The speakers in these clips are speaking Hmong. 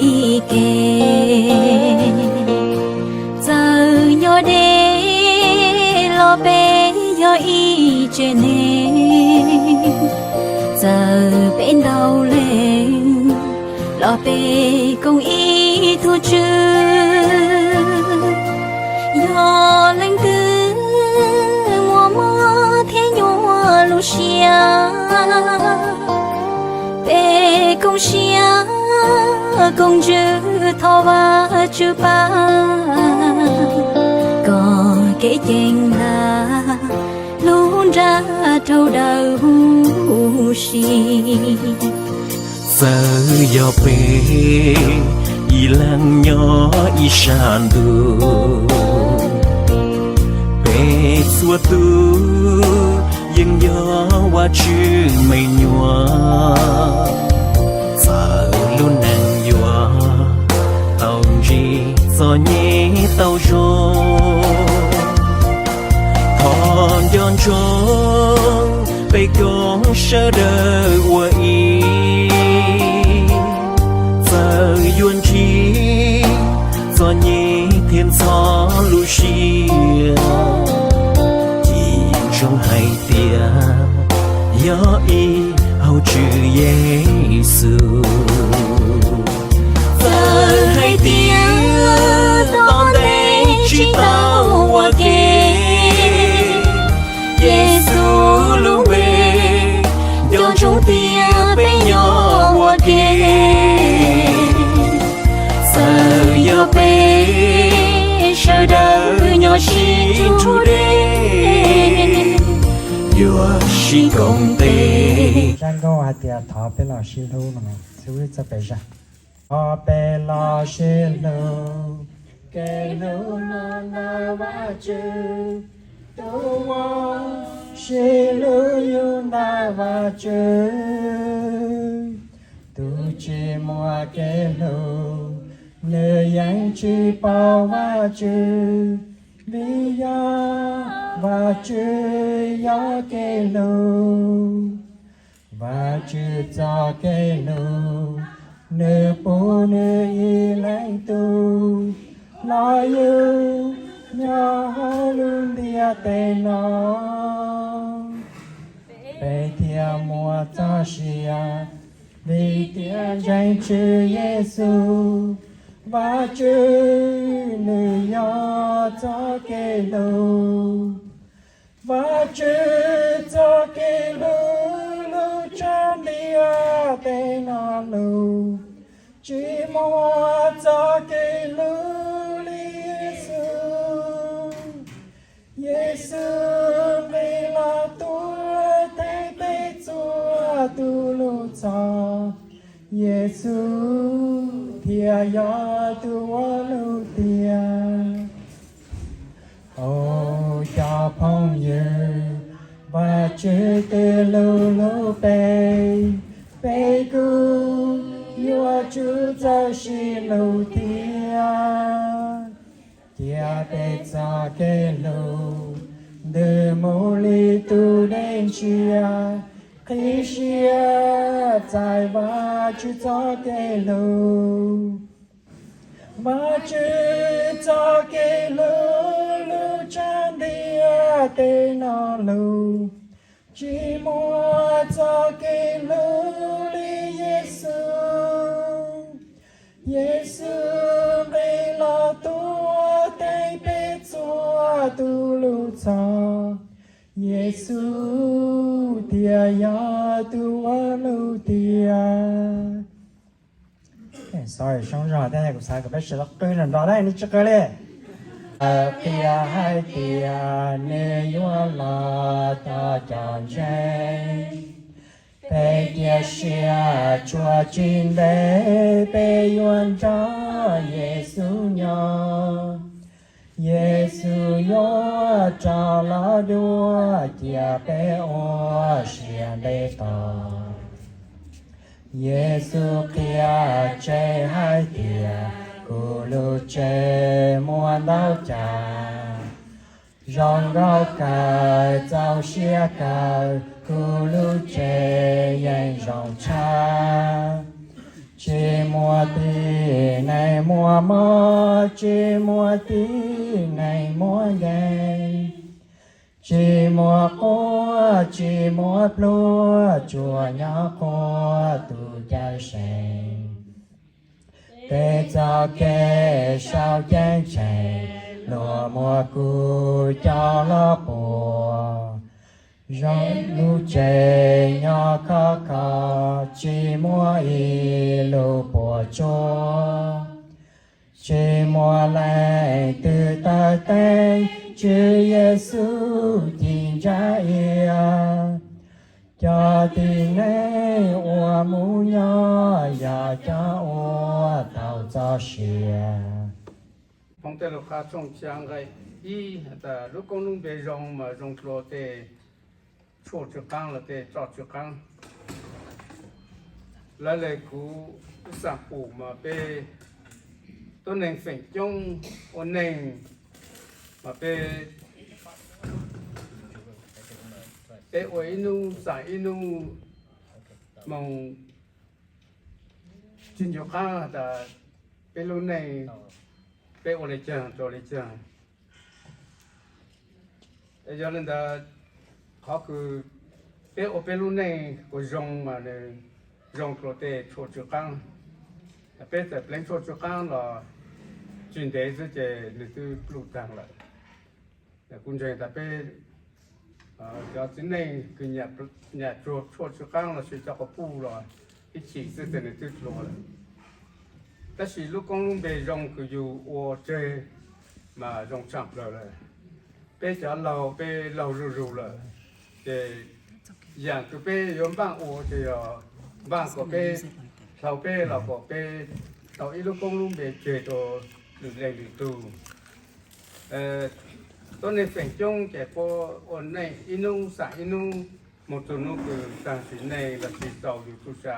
ib ke. Txawm nyob deb los peb yog ib tsev neeg, txawm peb ntau leej los peb koom ib tug Tswv. Yog leej twg muaj mob thiab nyuaj lub siab, peb koom siab koom ntsws thov Vajtswv pab, kom kev ceev ntag lub nra rau daws huv si. Txawm yog peb ib leeg nyob ib sab ntuj, peb txhua tus yeej yog Vajtswv me nyuam. Txawm lub neej yuav tau ntsib txom nyem tau zoo, thov nco ntsoov peb koom sawv daws ua ib. Txawm yuav ntsib txom nyem thiab ntxhov lub siab, cia zoo hais tias yog ib hauv Tswv Yexus. Txawm hais tias tom ntej tsis tau ua ke, Yexus lub npe nco ntsoov tias peb nyob ua ke. Txawm yog peb sawv daws nyob sib nrug deb, yuav sib koom tes. Zaj nkauj hais tias thov peb los sib hlub no, xib hwb txoj pes zaj. Thov peb los sib hlub, kev hlub no ntawm Vajtswv, tus uas sib hlub yus ntawm Vajtswv. Tus tsis muaj kev hlub, nws yeej tsis paub Vajtswv, vim yog Vajtswv yog kev hlub. Vajtswv txoj kev hlub, nws pub nws ib leeg tub los yug nyob hauv lub ntiaj teb no. Peb thiaj muaj txoj sia, vim tias ntseeg Tswv Yexus. Vajtswv nws yog txoj kev hlub. Vajtswv txoj kev hlub lub tshaj ntiaj teb no lug, tsis muaj txoj kev hlub li Yexus. Yexus nqis los tuag theej peb txhua tus lub txhoj, Yexus thiaj yog tus ua lub tiag. Au, cov phooj ywg, Vajtswv twb hlub hlub peb, peb kuj yuav tsum txawj sib hlub thiab. Cia peb txoj kev hlub ntws mus li tus dej ntshiab, qhib siab txais Vajtswv txoj kev hlub. Vajtswv txoj kev hlub lub tshaj ntiaj teb no lug, tsis muaj txoj kev hlub li Yexus. Yexus nqis los tuag theej peb txhua tus lub txhoj, Yexus thiaj yog tus ua lub tiag. Sorry, soob zog thiab, kuv xav kom peb sawv daws qw nrov nrov na, nej tsis qw li. Qhia hais tias nws yuav los tos cov ntseeg, peb cia siab tsuas tsis ntev peb yuav nrog Yexus nyob. Yexus yuav rov los dua, cia peb ua siab ntev tos. Yexus qhia tseg hais tias kuv lub tsev muaj ntau cag, zoo nkauj kawg txaus siab kawg, kuv lub tsev yeej zoo tshaj. Tsis muaj tib neeg muaj mob, tsis muaj tib neeg muaj nkeeg, tsis muaj quaj, tsis muaj pluag, tsuas nyob quaj tus Cawmseej. Tej txoj kev sau ceeb tsheej, luag muab kuv coj los puag. Zoo lub tsev nyob khov kho, tsis muaj ib lub puas tsuaj. Tsis muaj leej twg taw teb, Tswv Yexus ci ntsa ia. Cov tib neeg uas mus nyob yog cov uas tau txoj sia. Phoo Tej Lus Qhab tshooj xya nqe ib tas lub koob lub npe zoo mas zoo dlua tej tshuaj tsw qaab los tej tso tsw qaab. Lawv le kuv xaam pum mas peb tuab neeg feem coob ua neeg mas peb, peb ua ib nub xaam ib nub moog tsis ncu qaab tas peb lub neej peb ua le caag rua le caag. Yog le ntawd, qhov kws peb ua peb lub neej kuas zoo mas nws zoo dlua tej tshuaj tsw qaab. Peb txawm pleev tshuaj tsw qaab los tsis ntev xwb ces nws twb pluj taag lawm. Kuv ntseeg tas peb cov txiv neej kws nyam tshuaj tsw qaab lossis cov quas puj los ib chim xwb ces nws twb dlua lawm. Tab sis lub koob lub npe zoo kws yug ua tseg mas zoo tshaj plawg lawm. Peb cov laug peb laug zuj zug lawm, ces yaam kws peb yuav npaaj ua ces yog npaaj kom peb, dlhau peb los kom peb tau ib lub koob lub npe tseg rua lwm leej lwm tug. Tuab neeg feem coob ces puab ua neej ib nub xaam ib nub, moog txug nub kws taag sim neej lossis txaus yug txuj sa.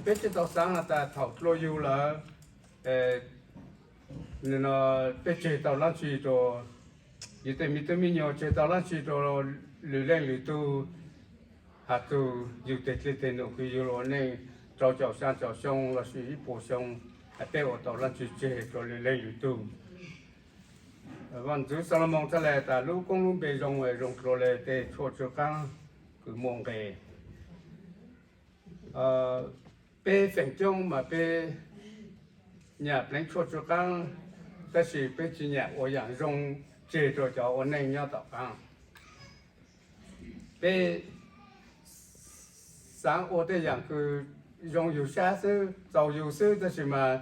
Peb tsi tau xaav has tas thaum dlua yug lawm, peb tseg tau dlaab tsi rua yug tej me tub me nyuam, tseg tau dlaab tsi rua lwm leej lwm tug, has txug yug tej dlej tej num kws yug lug ua neej rau caum xyaa caum xyoo lossis ib puas xyoo, peb ua tau dlaab tsi tseg rua lwm leej lwm tug. Vaaj ntxwv Xalumoos txhad le tas lub koob lub npe zoo zoo dlua le tej tshuaj tsw qaab kws muaj nqe. Peb feem coob mas peb nyam pleev tshuaj tsw qaab, tab sis peb tsi nyam ua yaam zoo tseg rua cov ua neej nyob tom qaab. Peb xaav ua tej yaam kws zoo yug sab xwb, txaus yug xwb, tab sis mas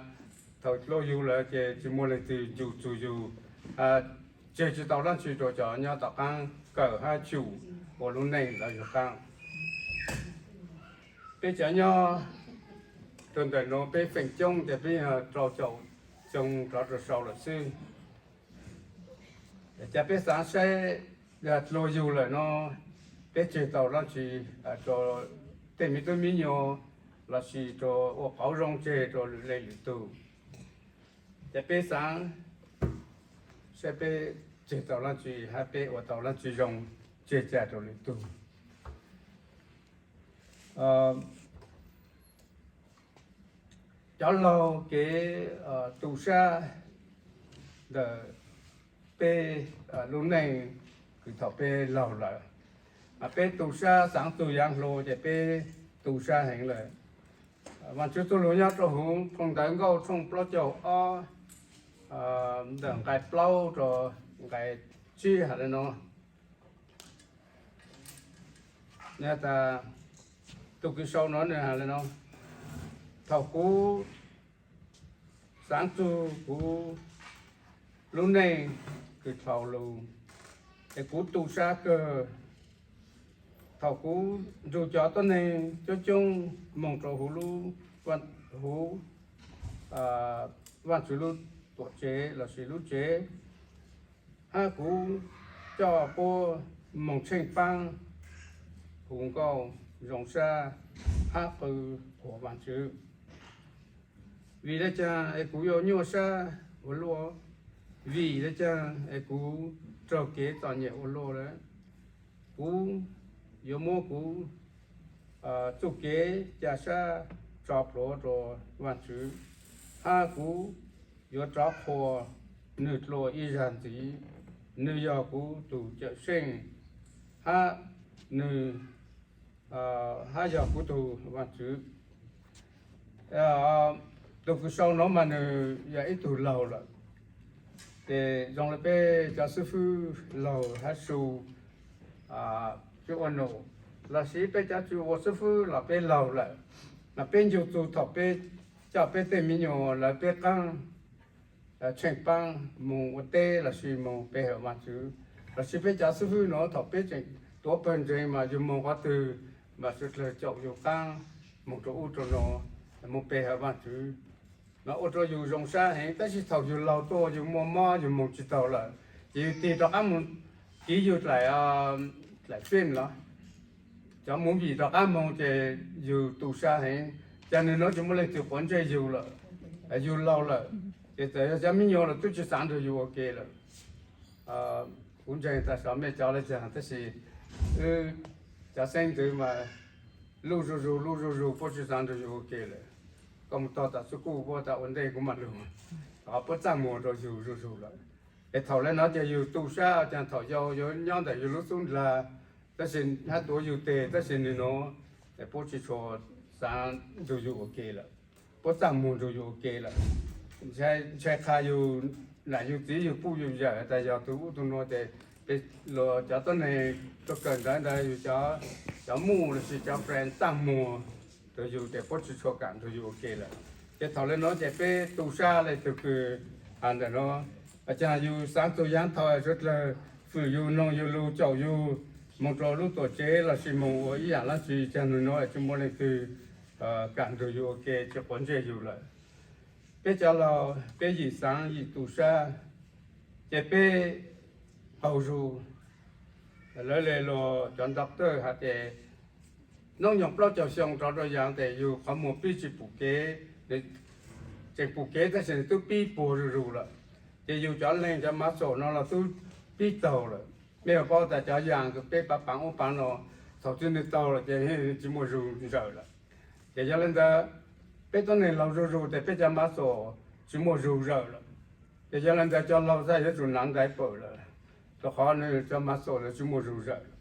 thaum dlua yug lawm ces tsi muaj leej twg ncu txug yug, tseg tsi tau dlaab tsi rua cov nyob tom qaab kawm hab xyum ua lub neej lawv yug qaab. Peb cov nyob rua ntawm nuav peb feem coob ces peb yog rau caum xyoo rov rua sau lawm xwb. Cas peb xaav saib yog dlua yug lawm no peb tseg tau dlaab tsi rua tej me tub me nyuam lossis rua ua qauv zoo tseg rua lwm leej lwm tug. Ces peb xaav saib peb tseg tau dlaab tsi hab peb ua tau dlaab tsi zoo tseg ca rua lwm tug. Cov laug kev tu sab ntawm peb lub neej kws thaum peb laug lawm, mas peb tu sab xaav txug yaav hluas ces peb tu sab heev lawm. Vaaj Tswv txuj lug nyob rua huv phoo Ntawv Nkauj tshooj plaub caug ob, ntawm nqai plaub rua nqai tsib has le no. Nws has tas, tug kws sau no nws has le no, thaum kuv xaav txug kuv lub neej kws dlhau lug, es kuv tu sab kawg. Thaum kuv nrug cov tuab neeg coob coob moog rua huv, huv Vaajtswv lub tuam tsev lossis lub tsev, hab kuv coj puab moog tsheej paab hu nkauj zoo sab hab qw qhuas Vaajtswv. Vim le caag es kuv yuav nyuaj sab ua luaj? Vim le caag es kuv raug kev txom nyem ua luaj lawm? Kuv yuav muab kuv txuj kev ca sab tso plhuav rau Vaajtswv, hab kuv yuav rov qhuas nwg dlua ib zag ntxiv. Nwg yog kuv tug Cawm Seej, hab nwg hab yog kuv tug Vaajtswv. Tug kws sau nuav mas nwg yog ib tug laug lawm, ces zoo le peb cov xib fwb laug hab su, tsi ua num, lossis peb cov tsi ua xib fwb los peb laug lawm, mas peb ncu txug thaum peb coj peb tej me nyuam lawv peb qaab tsheej paab moog ua teb lossis moog pe hawm Vaajtswv, lossis peb cov xib fwb nuav thaum peb tseem tuav pawg ntseeg mas yug moog qhov twg mas suav dlawg caum yug qaab moog rua ub rua no, moog pe hawm Vaajtswv, mas ua rua yug zoo sab heev. Tab sis thaum yug laug tuaj yug muaj mob yug moog tsi taug lawm, ces yug tig rov qaab moog kiv yug dlaim, dlaim film los cov movie rov qaab moog ces yug tu sab heev. Ces nwg nuav tsi muaj leej twg quav ntsej yug lawm, yug laug lawm, ces txawm yog cov me nyuam los tub tsi xaav nrug yug ua ke lawm. Kuv ntseeg tas sov mej cov le caag tab sis wb cov xeeb ntxwv mas lub zuj zug lub zuj zug puab tsi xaav nrug yug ua ke lawm. Koj moog tog tom xub kuj puab tas ua ntej kuv mam lug, puab txaj muag rua yug zuj zug lawm. Es thaum le nuav ces yug tu sab, caag thaum yau yuav nyob ntawm yug lub xub ndlag, tab sis hab tuav yug teg, tab sis nwg nuav es puab tsi tshua xaav nrug yug ua ke lawm, puab txaj muag nrug yug ua ke lawm. Ntshai qha yug nam yug txiv yug puj yug yawm tas yog tug ub tug nuav ces luas cov tuab neeg tuaj kawm ntawv ntawd yug cov muj lossis cov friend txaj muag rua yug ces puab tsi tshua kam nrug yug ua ke lawm. Ces thaum le nuav ces peb tu sab le tug kws has ntawm nuav, caag yug xaav txug yaav thaus suav dlawg fwm yug noog yug lug caum yug moog rua lub tuam tsev lossis moog ua ib yaam dlaab tsi, caag nwg nuav tsi muaj leej twg kam nrug yug ua ke tsi quav ntsej yug lawm. Peb cov laug peb yim xaav yim tu sab, ces peb qaug zug. Lawv le luas cov doctor has tas noob nyoog plaub caug xyoo rov rua yaav tes yug qhov muag pib tsi pum kev, tseem pum kev tab sis nwg tub pib puag zuj zug lawm. Ces yug cov leeg cov muscle no los tub pib taug lawm. Mej yuav paub tas cov yaam kws peb paav paav ub paav no, thaum twg nwg taug lawm ces tsi muaj zug zawm lawm. Ces yog le ntawd, peb tuab neeg laug zuj zug tes peb cov muscle tsi muaj zug zawm lawm. Ces yog le ntawd cov laug txhaj yuav tsum nav diaper lawm, rua qhov nwg cov muscle lawv tsi muaj zug zawm lawm.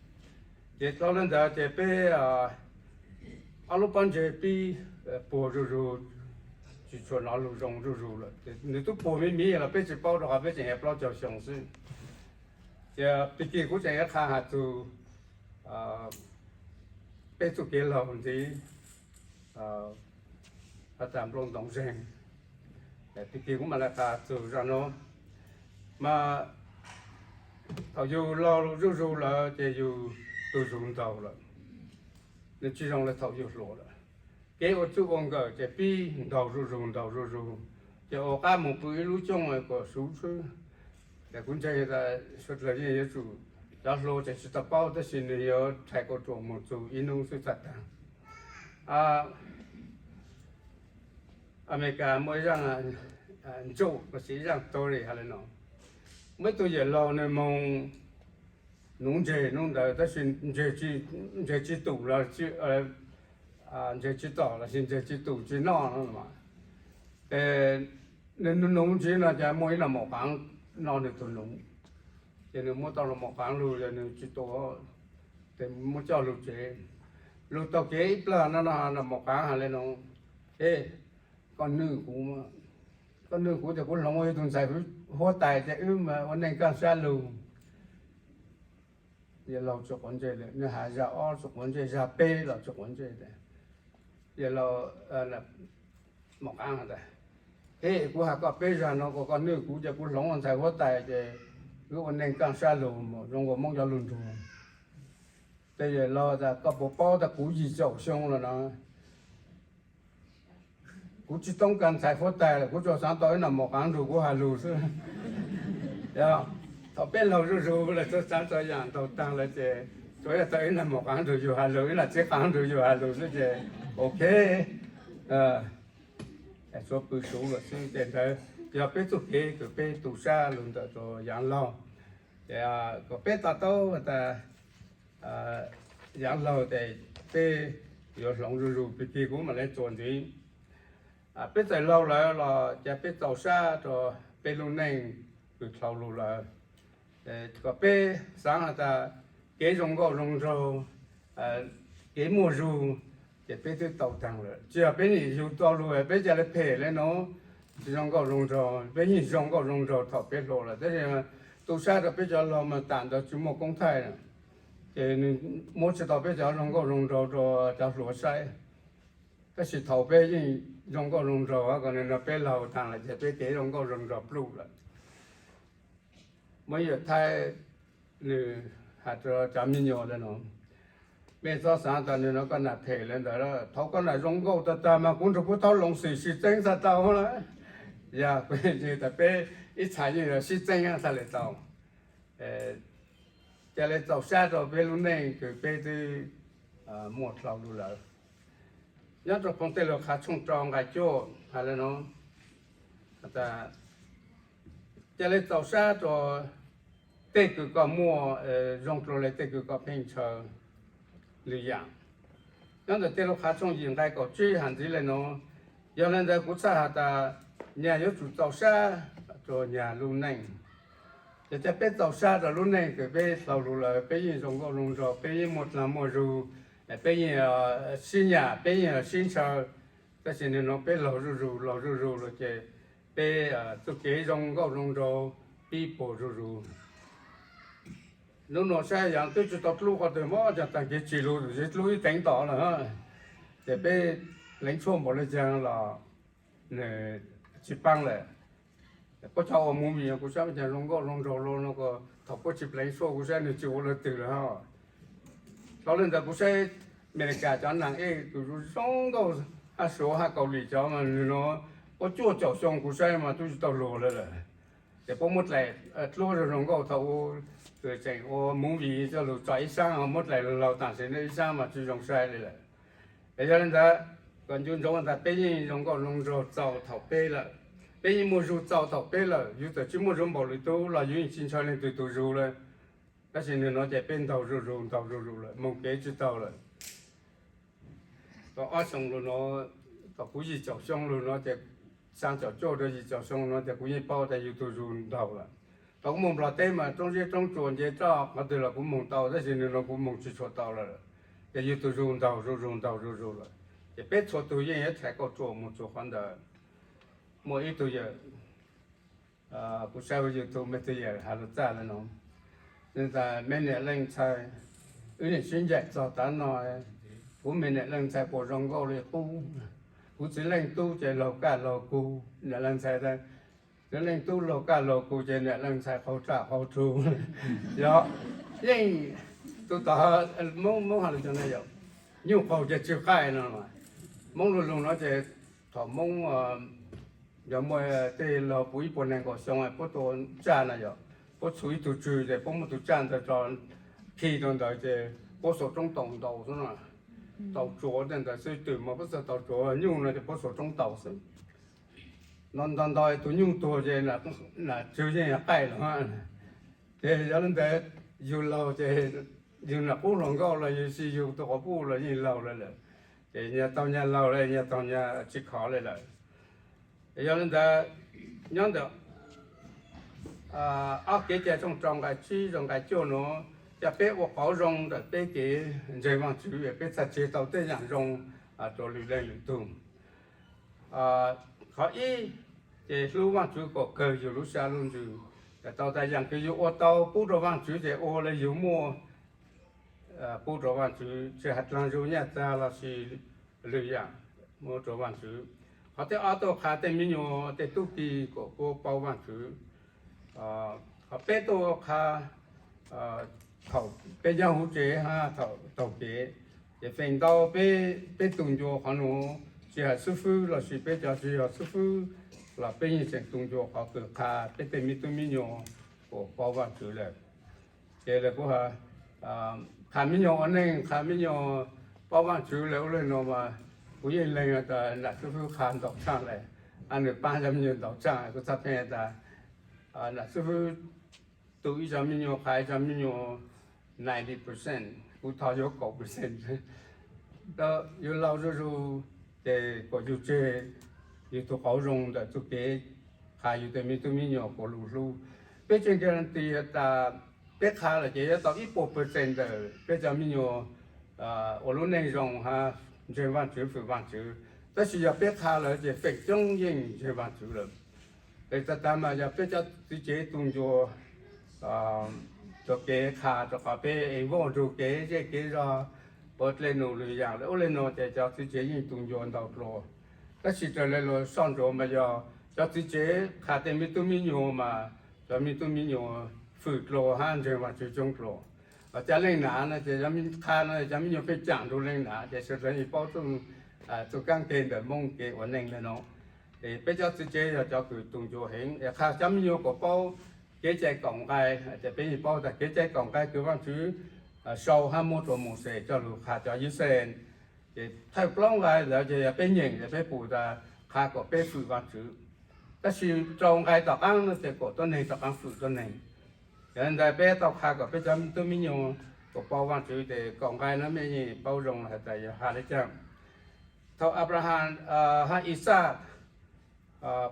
Ces dlhau le ntawd ces peb ob lub pob ntseg pib puag zuj zug, tsi tshua nov lug zoo zuj zug lawm. Nwg tub puag miv miv los peb tsi paub rua qhov peb tseem yog plaub caug xyoo xwb. Ces pig kig kuv tseem yuav qha has txug peb txuj kev laug ntxiv, has tas nplooj ntoov zeeg. Pig kig kuv mam le qha txug zaj nuav, mas thaum yug laug zuj zug lawm ces yug tu zug ntaug lawm, nwg tsi zoo le thaum yug hluas lawm. Kev ua txuj ua nkawm ces pib ntaug zuj zug ntaug zuj zug, ces ua qab moog pw ib lub cooj kuas suv xwb. Ces kuv ntseeg tas suav dlawg yeej yuav tsum, cov hluas tseem tsi tau paub tab sis nwg yuav rhais kauj ruam moog txug ib nub xwb txhaj taag. Amelikas muaj ib zaaj ntsuj lossis ib zaaj story has le nuav, muaj ib tug yawm laug nwg moog nuv ntseg nub ntawd tab sis ntseg tsi tum los, ntseg tsi tom lossis ntseg tsi tum tsi noj no. Nwg nuv ntsis no ces muaj ib noj maum qaav noj nwg tug nuv, ces nwg muab tau noj maum qaav lug ces nwg tsi tua, ces muab coj lug tsev. Lug taug kev ib plag no no noj maum qaav has le nuav, Ej, koj nwj kuv, koj nwj kuv ces kuv hloov ua ib tug ntxhais huab tais ces wb mas ua neej kaaj sab lug. Yawm laug tsi quav ntsej le, nwg has zag ob tsi quav ntsej, zag peb los tsi quav ntsej. Yawm laug maum qaav has tas, Ej, kuv has koj peb zag no kuas koj nwj kuv ces kuv hloov ua ntxhais huab tais ces wb ua neej kaaj sab lug mus zoo ua Moob cov lug nruag. Ces yawm laug tas, Koj puas paub tas kuv yim caum xyoo lawm no, kuv tsi toob kas ntxhais huab tais lawm, kuv tsuas xaav tau ib noj maum qaav nrug kuv has lug xwb. Thaum peb laug zuj zug lawm tsuas xaav tau yaam ntaug taag lawm ces tsuas yog tau ib noj maum qaav nrug yug has lug, ib noj txiv qaav nrug yug has lug xwb ces ok. Tsuas pw suv lawm xwb ces ntawd yog peb txuj kev kws peb tu sab lug ntawm rua yaav laug. Ces kom peb to taub tas yaav laug ces peb yuav hloov zuj zus pig kig kuv mam le txuas ntxiv. Peb txawm laug lawm los cas peb txaus sab rau peb lub neej kws dlhau lug lawm, kom peb xaav has tas kev zoo nkauj zoo nraug, kev muaj zug, ces peb twb tau taag lawm. Tsis yog peb nim yug tau lug peb ca le phem le nuav, tsis zoo nkauj zoo nraug. Peb yeej zoo nkauj zoo nraug thaum peb hluas lawm, tab sis tu sab rau peb cov laug mas tam ntawd tsis muaj koob thaij na, ces nws muab tsis tau peb cov zoo nkauj zoo nraug rau cov hluas saib. Tab sis thaum peb yeej zoo nkauj zoo nraug, kom nws no peb laug taag lawm ces peb kev zoo nkauj zoo nraug pluj lawm. Muaj ib yawm thaib nws has rau cov me nyuam le nuav, mej txhob xaav tas nws no koj nam phem le ntawd, thaum koj nam zoo nkauj tag tag mas kuv nrug puab thaub loov xim sib txeeb txhaj tau lawm. Yog kuv tas peb ib txhais yeej yog sib txeeb txhaj le tau. Ca le txaus sab rau peb lub neej kws peb twb muaj dlhau lug lawm. Nyob rau phoo Tej Lug Qha tshooj rau nqai cuaj has le nuav, ca le txaus sab rau tej kws koj muaj zoo dlua le tej kws koj pheej ntshaw lwm yaam. Nyob ntawm Tej Lug Qha tshooj yim nqai kaum tsib has ntxiv le nuav, yog le ntawd kuv txhaj has tas nyag yuav tsum txaus sab rau nyag lub neej. Ces ca peb txaus sab rau lub neej kws peb dlhau lug lawm, peb yeej zoo nkauj zoo nraug, peb yeej muaj dlaag muaj zug, peb yeej sib nyam, peb yeej sib ntshaw. Tab sis nwg nuav peb laug zuj zug laug zuj zug lawm ces peb txuj kev zoo nkauj zoo nraug pib puag zuj zug. Nub nua saib yog twb tsis tau dlub qhov twg mog, cov taag kev tsim lug zeb dlub ib teev tom lawm, ces peb pleev tshuaj npaum le caag los nws tsis paab lawm. Puab cov ua movie kuv saib mas cas zoo nkauj zoo nraug lug no, thaum puab tsis pleev tshuaj kuv saib nws tsis ua leej twg lawm hab. Tau le ntawd kuv saib Amelikas cov naag ej kws zoo nkauj hab Suav hab Kaus Lim cov mas nws no puab cuaj caum xyoo kuv saib mas tub tsis tau luag le lawm. Ces puab muab dlaim dluab zoo zoo nkauj thaum ub, tseem ua movie coj lug tso ib sab, muab dlaim laug taam sim no ib sab mas tsis zoo saib li lawm. Es yog le ntawd, kom ncu ntsoov tas peb yeej zoo nkauj zoo nraug txaus thaum peb lawm, peb yeej muaj zug txaus thaum peb lawm. Yug txawm tsis muaj zug npaum lwm tub los yug yeej tsis ntshaw leej twg tug zug lawm. Tab sis nwg nuav ces peb ntaug zuj zug ntaug zuj zug lawm, moog kev tsis taug lawm. Tau ob xyoo lug no, tau kuv yim caum xyoo lug no ces, xyaa caum cuaj rau yim caum xyoo no ces kuv yeej paub tas yug tug zug ntaug lawm. Tau kuv moog Nplog teb mas roob zeb roob tsuas nce roj qhov twg los kuv moog tau, tab sis nwg nuav kuv moog tsis tshua tau lawm. Ces yug tug zug ntaug zuj zug ntaug zuj zug lawm. Ces peb txhua tug yeej yuav txhais kauj ruam moog txug qhov ntawd. Muaj ib tug yawm, kuv saib ua YouTube mej tug yawm has lug txaj le nuav, nws tas mej niam leej ntxhais, wb nim sib ncaim txog tav no, kuv me niam leej ntxhais puas zoo nkauj li qub. Kuv txiv leej tub ces laug kaj laug kug, niam leej ntxhais, txiv leej tub laug kaj laug kug ces niam leej ntxhais qaug tsaj qaug rug. Yog, yeej, tus tod, Moob, Moob has lug cov no yog, nyuj qaug ces tsw qaij no. Moob lug lug no ces thaum Moob yog muaj tej laug puv ib puas nees nkaum xyoo puab tua tsaj na yog, puab txhum ib tug tswg ces puab muab tus tsaj ntawd tso khi rau ntawd ces puab xuas roob taus ntaus xwb na. Taus tsuav tej ntawd xwb, twm mas puab txhaj taus tsuav, nyuj no ces puab xuas roob taus xwb. Ntaus ntaus ntaus tus nyuj tuag ces nam tswg yeej qaij lawm. Ces yog le ntawd, yug laug ces yug nam qub hluas nkauj los yug tsis yug tus quas puj los yeej laug le lawm. Ces nyag taug nyag laug le, nyag taug nyag tsis khov le lawm. Yog le ntawd, nyob ntawm ob Kev cai tshooj rau nqai tsib rau nqai cuaj nuav, ca peb ua qauv zoo ntawm peb kev ntseeg Vaajtswv, peb txhaj tseg tau tej yaam zoo rau lwm leej lwm tug. Qhov ib, ces hlub Vaajtswv kom kawg yug lub sab lub ntsws. Tau tas yaam kws yug ua tau pub rau Vaajtswv ces ua le yug muaj pub rau Vaajtswv, tsis has dlaag zug nyaj txag lossis lwm yaam, muab rau Vaajtswv. Qhov thib ob, tuaj qha tej me nyuam tej tub ki kom puab paub Vaajtswv. Qhov peb, tuaj qha thaum peb nyob huv tsev hab thaum taug kev, ces feem ntau peb, peb tu ncua qhov nuav, tsis has xib fwb lossis peb cov tsis yog xib fwb los peb yeej tseem tu ncua qhov kws qha peb tej me tub me nyuam kom paub Vaajtswv lawm. Ces lawv kuj has, qha me nyuam ua neej, qha me nyuam paub Vaajtswv lawm ua le nuav mas, kuv yeej lees tas nam xib fwb qha ntau tsaaj le, nws paab cov me nyuam ntau tsaaj, kuv txhaj pheej tas nam xib fwb tu ib co me nyuam, qha ib co me nyuam ninety percent, kuv thov yuav kaum percent. Yus laus zuj zus ces kom yus tseg yus tus qauv zoo ntawm txuj kev qha yus tej me tub me nyuam kom lus hlub. Peb tseem guarantee has tas peb qha lawm ces yuav tau ib puas percent ntawm peb cov me nyuam ua lub neej zoo hab ntseeg Vaajtswv, fwm Vaajtswv. Tab sis yog peb qha lawm ces feem coob yeej ntseeg Vaajtswv lawm. Es tag tag mas yog peb cov txiv tsev tu ncua txuj kev qha rua qhov peb involve nrug kev zej kev zog, ua dlej num lwm yaam le ub le nuav ces cov txiv tsev yeej tu ncua ntau dlua. Tab sis raws le luas soj ntsuav mas yog cov txiv tsev qha tej me tub me nyuam mas cov me tub me nyuam fwm dlua hab ntseeg Vaajtswv coob dlua. Cov leej nam no ces qha no cov me nyuam pheej caam nrug leej nam ces sawv dlawg yeej paub txuj kaab ke ntawm Moob kev ua neej le nuav. Es peb cov txiv tsev yog cov kws tu ncua heev es qha cov me nyuam kom paub kev cai kaum nqai. Ces peb yeej paub tas kev cai kaum nqai kws Vaajtswv sau hab muab rua Mauxes coj lug qha cov Yixalayees. Ces thawj plaub nqai ntawd ces yog peb nyeem ces peb pum tas qha kom peb fwm Vaajtswv. Tab sis rau nqai tom qaab no ces kom tuab neeg rov qaab fwm tuab neeg. Yog le ntawd peb tau qha kom peb cov tub me nyuam kom paub Vaajtswv ces kaum nqai no mej yeej paub zoo has tas yog has le caag. Thaum Abraham hab Ixaj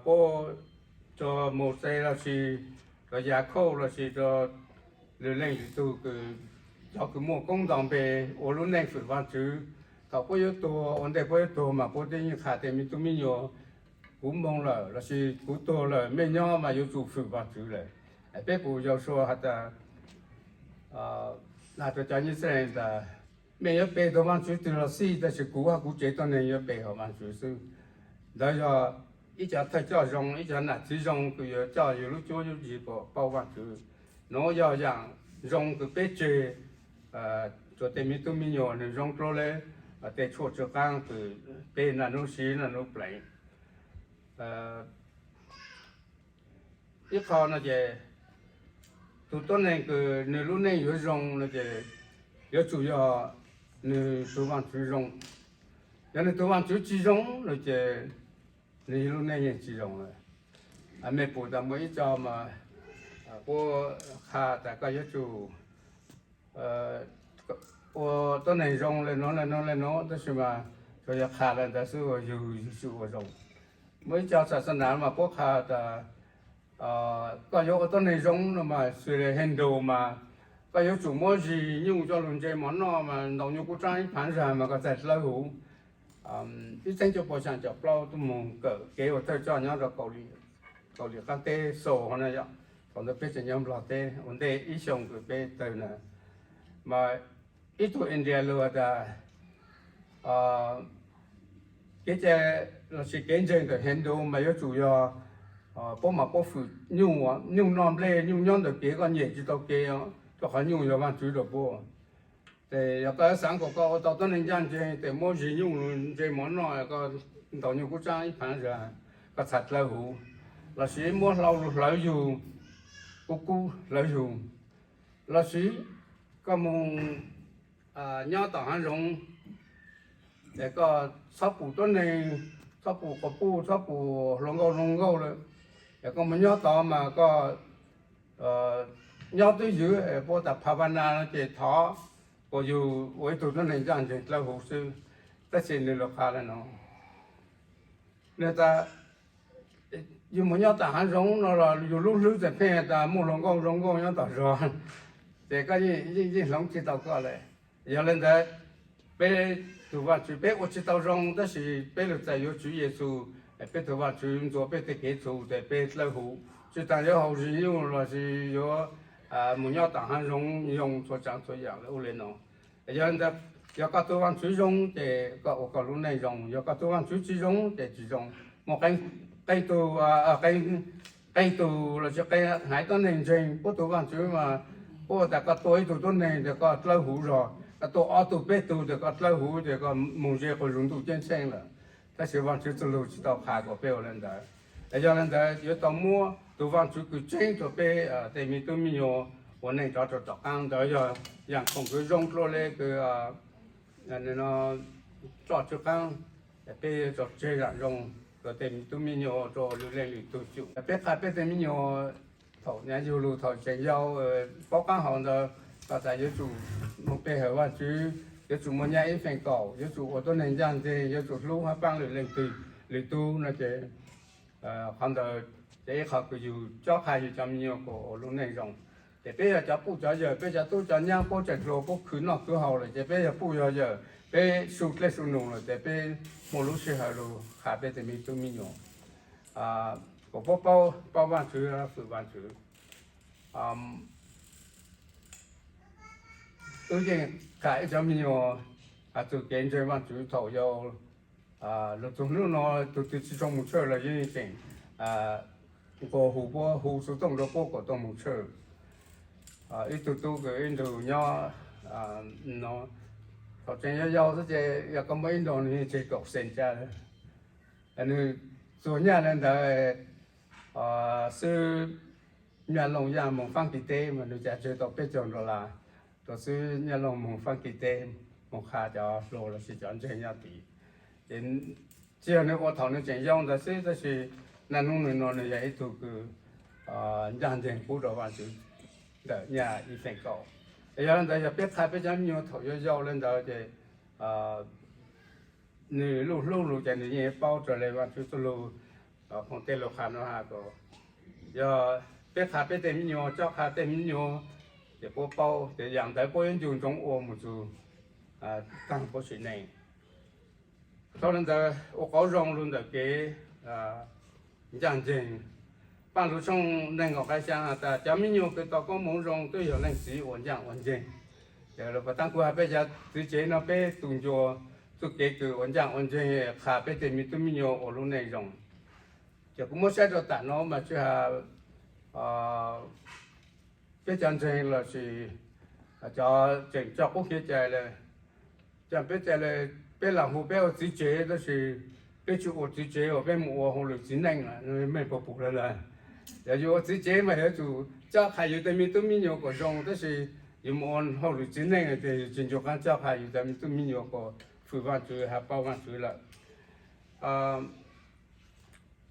puab, rua Mauxes lossis rua Yakhauj lossis rua lwm leej lwm tug kws, cov kws muaj koob nto npe ua lub neej fwm Vaajtswv, thaum puab yuav tuag ua ntej puab yuav tuag mas puab twb yeej qha tej me tub me nyuam, kuv moog lawm lossis kuv tuag lawm mej nyob mas yuav tsum fwm Vaajtswv lawm. Peb pum Yausuas has tas, has rua cov Yixalayees tas, mej yuav pe tug Vaajtswv twg los xij tab sis kuv hab kuv tsev tuab neeg yuav pe hauv Vaajtswv xwb. Ntawd yog ib cov thawj coj zoo, ib cov nam txiv zoo kws yuav coj yug lub cuab lub yig kom paub Vaajtswv. Nuav yog yaam zoo kws peb tseg rua tej me tub me nyuam nwg zoo dlua le tej tshuaj tsw qaab kws peb naj nub siv naj nub pleev. Ib qho no ces tug tuab neeg kws nwg lub neej yuav zoo no ces yuav tsum yog nwg tug Vaajtswv zoo. Yog nwg tug Vaajtswv tsi zoo no ces nwg lub neej yeej tsi zoo lawm. Mej pum tas muaj ib co mas puab qha tas koj yuav tsum ua tuab neeg zoo le nuav le nuav le nuav, tab sis mas tsuas yog qha le ntawd xwb, yug yug tsi ua zoo. Muaj ib co xas xas nas mas puab qha tas koj yuav ua tuab neeg zoo no mas xws le Hindu mas koj yuav tsum muab zis nyuj coj lug ntse mov noj mas ntaus nyuj kub tsaab ib phaav zag mas koj txhaj dlawb huv. Ib txheeb cuaj pua xyaa caum plaub tuaj moog kawm kev ua thawj coj nyob rua Kaus Lim qaab teb Seoul no yog, thaum ntawd peb tseem nyob Nplog teb ua ntej ib xyoo kws peb tawg na. Mas ib tug India lug has tas kev cai lossis kev ntseeg ntawm Hindu mas yuav tsum yog puab mas puab fwm nyuj, nyuj noj nplej, nyuj nyob ntawm kev, koj nyem tsi tau kev, rua qhov nyuj yog Vaajtswv rua puab. Ces yog koj xaav kom koj ua tau tuab neeg ncaaj ntseeg ces muab zis nyuj ntse mov noj, koj ntaus nyuj kub tsaab ib phaav zag, koj txhaj dlawb huv. Lossis muab hlau lug hlawv yug, kub kub hlawv yug. Lossis koj moog nyob tom haav zoov, es koj txhob pum tuab neeg, txhob pum quas puj, txhob pum hluas nkauj zoo nkauj lawm, es koj moog nyob tod mas koj nyob twb ywm, puab tas bhavana no ces thov kom yug ua ib tug tuab neeg ncaaj ntseeg dlawb huv xwb. Tab sis nwg lug qha le nuav, nwg tas yug moog nyob tom haav zoov no los yug lub hlwb txawm pheej tas muaj hluas nkauj zoo nkauj nyob tom zog, ces koj yeej, yeej hloov tsi tau koj le. Yog le ntawd, peb tug Vaajtswv peb ua tsi tau zoo, tab sis peb lug txais yuav Tswv Yexus, peb tug Vaajtswv ntxuav peb tej kev txhum tes peb dlawb huv, tsi taag yuav haus zis nyuj lossis yuav moog nyob tom haav zoov yoo txhua tsaav txhua yaam le ub le no. Yog le ntawd, yog koj tug Vaajtswv zoo ces koj ua koj lub neej zoo, yog koj tug Vaajtswv tsi zoo ces tsi zoo. Muaj qee tug, qee tug lossis qee haiv tuab neeg ntseeg puab tug Vaajtswv mas puab tas koj tua ib tug tuab neeg tes koj dlawb huv zog, koj tua ob tug peb tug tes koj dlawb huv tes koj moog ze quas zug ntuj ceeb tsheej lawm. Tab sis Vaajtswv txuj lug tsi tau qha kom peb ua le ntawd. Yog le ntawd yuav tau muab tug Vaajtswv kws tseeb rua peb tej me tub me nyuam ua neej rov rua tom qaab. Ntawd yog yaam khoom kws zoo dlua le kws tsoj tsw qaab, peb yuav tsum tseg yaam zoo rua tej me tub me nyuam rua lwm leej lwm tug xyum. Peb qha peb tej me nyuam thaum nyuam yug lug thaum tseem yau, paub qaab hau ntawd, koj tas yuav tsum moog pe hawm Vaajtswv, yuav tsum muaj nyaj ib feem kaum, yuav tsum ua tuab neeg ncaj ncees, yuav tsum hlub hab paab lwm leej twg, lwm tug no ces qhov ntawd ces ib qhov kws yug cob qha yug cov me nyuam kuas ua lub neej zoo. Ces peb yog cov puj cov yawm, peb cov tub cov nyab puab tseem hluas puab khwv noj khwv haus lawm ces peb yog puj yog yawm, peb su dlej su num lawm ces peb muaj lub sij hawm lug qha peb tej me tub me nyuam kuas puab paub, paub Vaajtswv, fwm Vaajtswv. Wb yeej qha ib cov me nyuam has txug kev ntseeg Vaajtswv thaum yau, lug txug nub no tug twg tsi tshua moog church los yeej tseem nqua hu puab, hu xuv tooj rua puab kuas tau moog church. Ib tug tub kws ib nrug nyob no, thaum tseem yau yau xwb ces yog koj muab ib nrog nwg yeej tseg kaum xees ca. Nwg txuag nyaj le ntawd xwb, nyaj looj yaj moog Faab Kis teb mas nwg ca tseg tau peb caug dollar, rua xwb nyaj looj moog Faab Kis teb moog qha cov hluas lossis cov ntseeg nyob tid. Ces tsi yog nwg ua thaum nwg tseem yau ntawd xwb, tab sis naj nub nwg no nwg yog ib tug kws ncaj nceeg pub rua Vaajtswv ntawm nyaj ib feem kaum. Yog le ntawd yog peb qha peb cov me nyuam thaum yau yau le ntawd ces nwg luj hlub lug ces nwg yeej paub raws le Vaajtswv txuj lug. Koom tej lug qha nuav has kuas yog peb qha peb tej me nyuam, cob qha tej me nyuam, ces puab paub ces yaam ntawd puab yuav ncu ntsoov ua moog txug taag puab sim neej. Dhau le ntawd ua qauv zoo lug ntawm kev ncaj nceeg. Paaj lug tshooj neeg nkaum qai xyaa has tas cov me nyuam kws tau koob moov zoo twb yog leej txiv ua ncaaj ua nceeg. Ces lug puas taab kuv has peb cov txiv tsev no peb tus ncua txuj kev kws ua ncaaj ua nceeg, qha peb tej me tub me nyuam ua lub neej zoo. Ces kuv muab saib rua tam no mas tsi has peb cov ntseeg lossis cov tseem coj qub kev cai le, coj peb cai le, peb lam hu peb ua txiv tsev tab sis peb tsi ua txiv tsev uas peb mus ua hauj lwm txiv neej lawm, mej puas pum le lawm? Yog yug ua txiv tsev mas yuav tsum cob qha yug tej me tub me nyuam kuas zoo, tab sis yug mus ua hauj lwm txiv neej ces yug tsi ncu qaab cob qha yug tej me tub me nyuam kuas fwm Vaajtswv hab paub Vaajtswv lawm.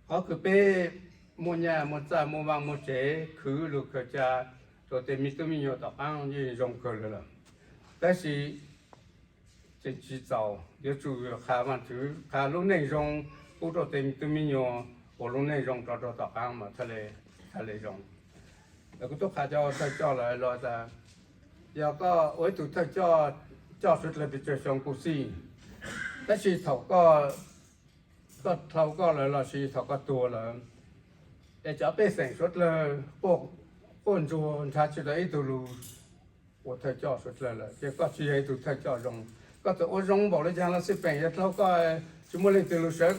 Qhov kws peb muaj nyaj muaj txaj muaj vaaj muaj tsev khwv lug khaws ca rua tej me tub me nyuam tom qaab yeej zoo kawg le lawm, tab sis tseem tsi txaus, yuav tsum qha Vaajtswv, qha lub neej zoo pub rua tej me tub me nyuam ua lub neej zoo rau rua tom qaab mas thiaj le zoo. Kuv tub qha cov thawj coj lawm los tas, yog koj ua ib tug thawj coj, coj suav dlawg pes tsawg xyoo kuj xij, tab sis thaum koj dhau koj lawm lossis thaum koj tuag lawm, es cov pej xeem suav dlawg quaj ntsuag nrhav tsi tau ib tug lug ua thawj coj suav dlawg lawm ces koj tsi yog ib tug thawj coj zoo. Koj txawm ua zoo npaum le caag los xij peem yog dhau koj tsi muaj leej twg lug sawv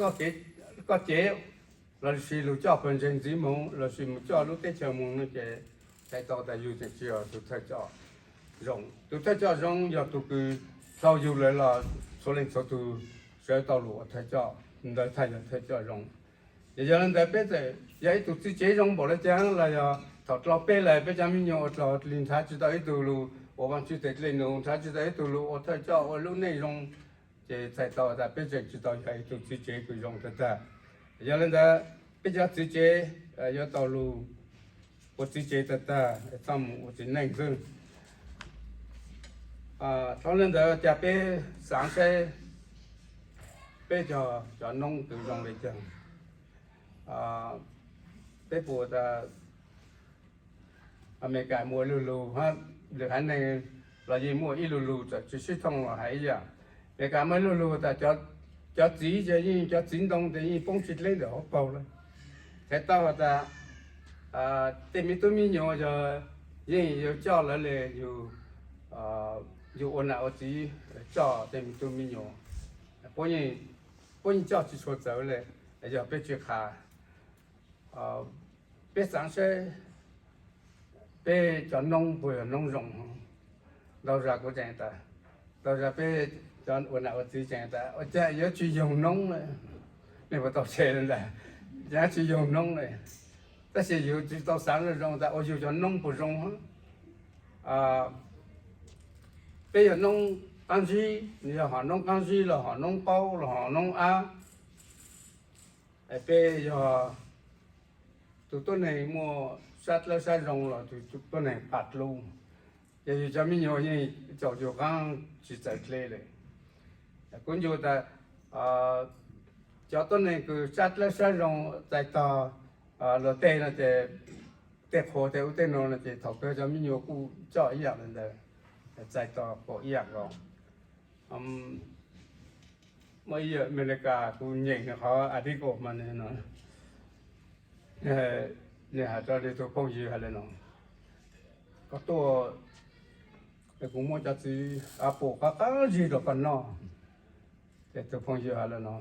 koj cev lossis lug coj pawg ntseeg ntxiv moog lossis mus coj lub teb chaws moog no ces txhais tau tas yug tseem tsi yog tug thawj coj zoo. Tug thawj coj zoo yog tug kws dhau yug lawm los txhua leej txhua tug sawv tau lug ua thawj coj, ntawd thaj yog thawj coj zoo. Ces yog le ntawd peb txawm yog ib tug txiv tsev zoo npaum le caag los yog thaum dlau peb lawm peb cov me nyuam ua dlau li nrhav tsi tau ib tug lug ua Vaajtswv tes dlej num, nrhav tsi tau ib tug lug ua thawj coj ua lub neej zoo, ces txhais tau tas peb tseem tsi tau yog ib tug txiv tsev kws zoo tag tag. Yog le ntawd peb cov txiv tsev yuav tau lug ua txiv tsev tag tag, txhob mus ua txiv neej xwb. Dhau le ntawd ca peb xaav saib peb cov, cov noob kws zoo le caag. Peb puas tas Amelikas muaj ib lu lug hab, lwm haiv neeg los yeej muaj ib lu lug, txawm tsi sib thooj los hais ib yam. Amelikas muaj ib lu lug tas cov txiv ces yeej, cov txiv ntoo ces yeej poob tsi dleb ntawm hauv paug lawm. Txhais tau has tas tej me tub me nyuam yog yeej yuav coj lawv le, yug ua nam ua txiv coj tej me tub me nyuam, puab yeej coj tsi tshua txawv le. Yog peb tsi qha, peb xaav saib peb cov noob puas yog noob zoo. Ntau zag kuv tseem tas, ntau zag peb cov ua nam ua txiv tseem tas ua caag yuav tsi yoog noob, mej puas tau tseg le ntawd, yuav tsi yoog noob le. Tab sis yug tsi tau xaav zoo tas ua yug cov noob puas zoo. Peb yog noob qaab zib, yog hom noob qaab zib los hom noob qaub los hom noob ab, peb yog tug tuab neeg muaj sab dlawb sab zoo los tug tuab neeg paj dlub. Ces yus cov me nyuam yeej caum yus qaab tsi txawv dle le. Kuv ncu tas cov tuab neeg kws sab dlawb sab zoo txais tog luag tej no ces tej qhua tej ub tej nuav no ces thaum kawg cov me nyuam kuj coj ib yaam le ntawd, txais tog kuj ib yaam nkaus. Muaj ib yawm Amelikas kuv nyeem qhov article mas nwg has rua nwg tug phooj ywg has le no, koj tuaj es kuv muab cov txiv apple qab qab zig rua koj noj. Ces tug phooj ywg has le no,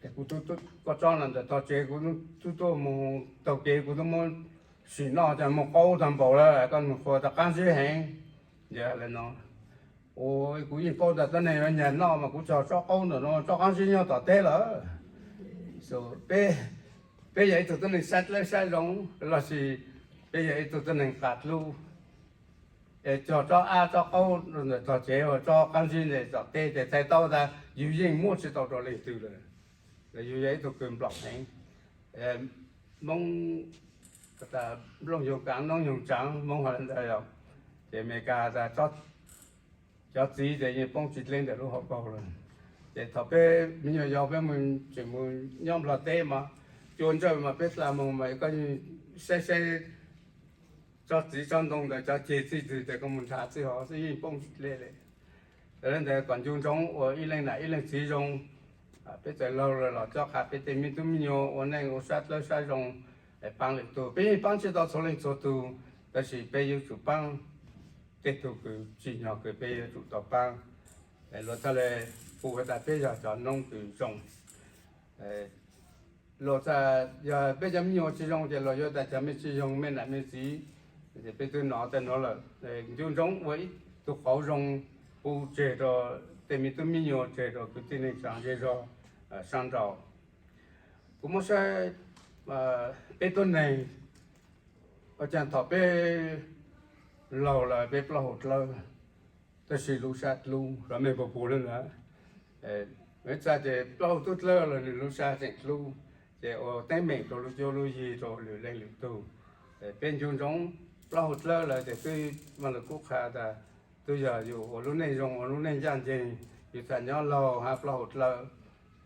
es kuv, koj tso los ntawm tog tsev, kuv tub tuaj moog taug kev kuv tub muab sim noj ces moog qaub tag npaum lawm, koj moog qhuas tau qaab zib heev. Yawg has le no, ua kuv yeej paub tas tuab neeg nyag noj mas kuv tso tsob qaub ntawm no tsob qaab zib nyob tom teb lawm. Peb yog ib tug tuab neeg sab dlawb sab zoo lossis peb yog ib tug tuab neeg qas dlub es cog tsob ab tsob qaub ntawm tog tsev ua tsob qaab zib ntawm tom teb ces txhais tau tas yus yeej muab tsi tau rua leej twg lawm. Yus yog ib tug kws nplaum heev. Moob, nplooj yoog kaav noob yoog tsaav, Moob has le ntawd. Ces Amelikas tas cov txiv ces yeej poob tsis dleb ntawm lub hauv paug lawm. Ces thaum peb me nyuam yaus peb mus tseem mus nyob Nplog teb mas cua ntsawj mas peb dlha moog mas koj saib saib tsob txiv tsob ntoo ntawd cov ceg txij twg ces koj mus nrhav txij hov xwb yeej poob tsis dleb le. Yog le ntawd kom ncu ntsoov ua ib leej nam ib leej txiv zoo, peb txawm laug lawm los coj qha peb tej me tub me nyuam ua neej ua sab dlawb sab zoo, paab lwm tug. Peb yeej paab tsi tau txhua leej txhua tug, tab sis peb yuav tsum paab tej tug kws tsim nyog kws peb yuav tsum tau paab. Luag txhaj le hu has tas peb yog cov noob kws zoo. Luag txhaj, yog peb cov me nyuam tsi zoo ces luag yuav tas cov me tsi zoo me nam me txiv. Ces peb twb nov tag nuav lawm, ncu ntsoov ua ib tug qauv zoo pub tseg rua tej me tub me nyuam, tseg rua kwv tij neej tsaa zej zog sab nraud. Kuv muab saib peb tuab neeg, ua caag thaum peb laug lawm peb plaub hau dlawb, tab sis lub sab dlub los mej puas pum le ntawd. Ib txha ces plaub hau tub dlawb los nws lub sab tseem dlub, ces ua teeb meem rau lub cuab lub yig rau lwm leej lwm tug. Peb ncu ntsoov plaub hau dlawb lawm ces twb, Vaaj Lug Kub qha tas twb yog yus ua lub neej zoo ua lub neej ncaaj nceeg, yus txhaj nyob laug hab plaub hau dlawb.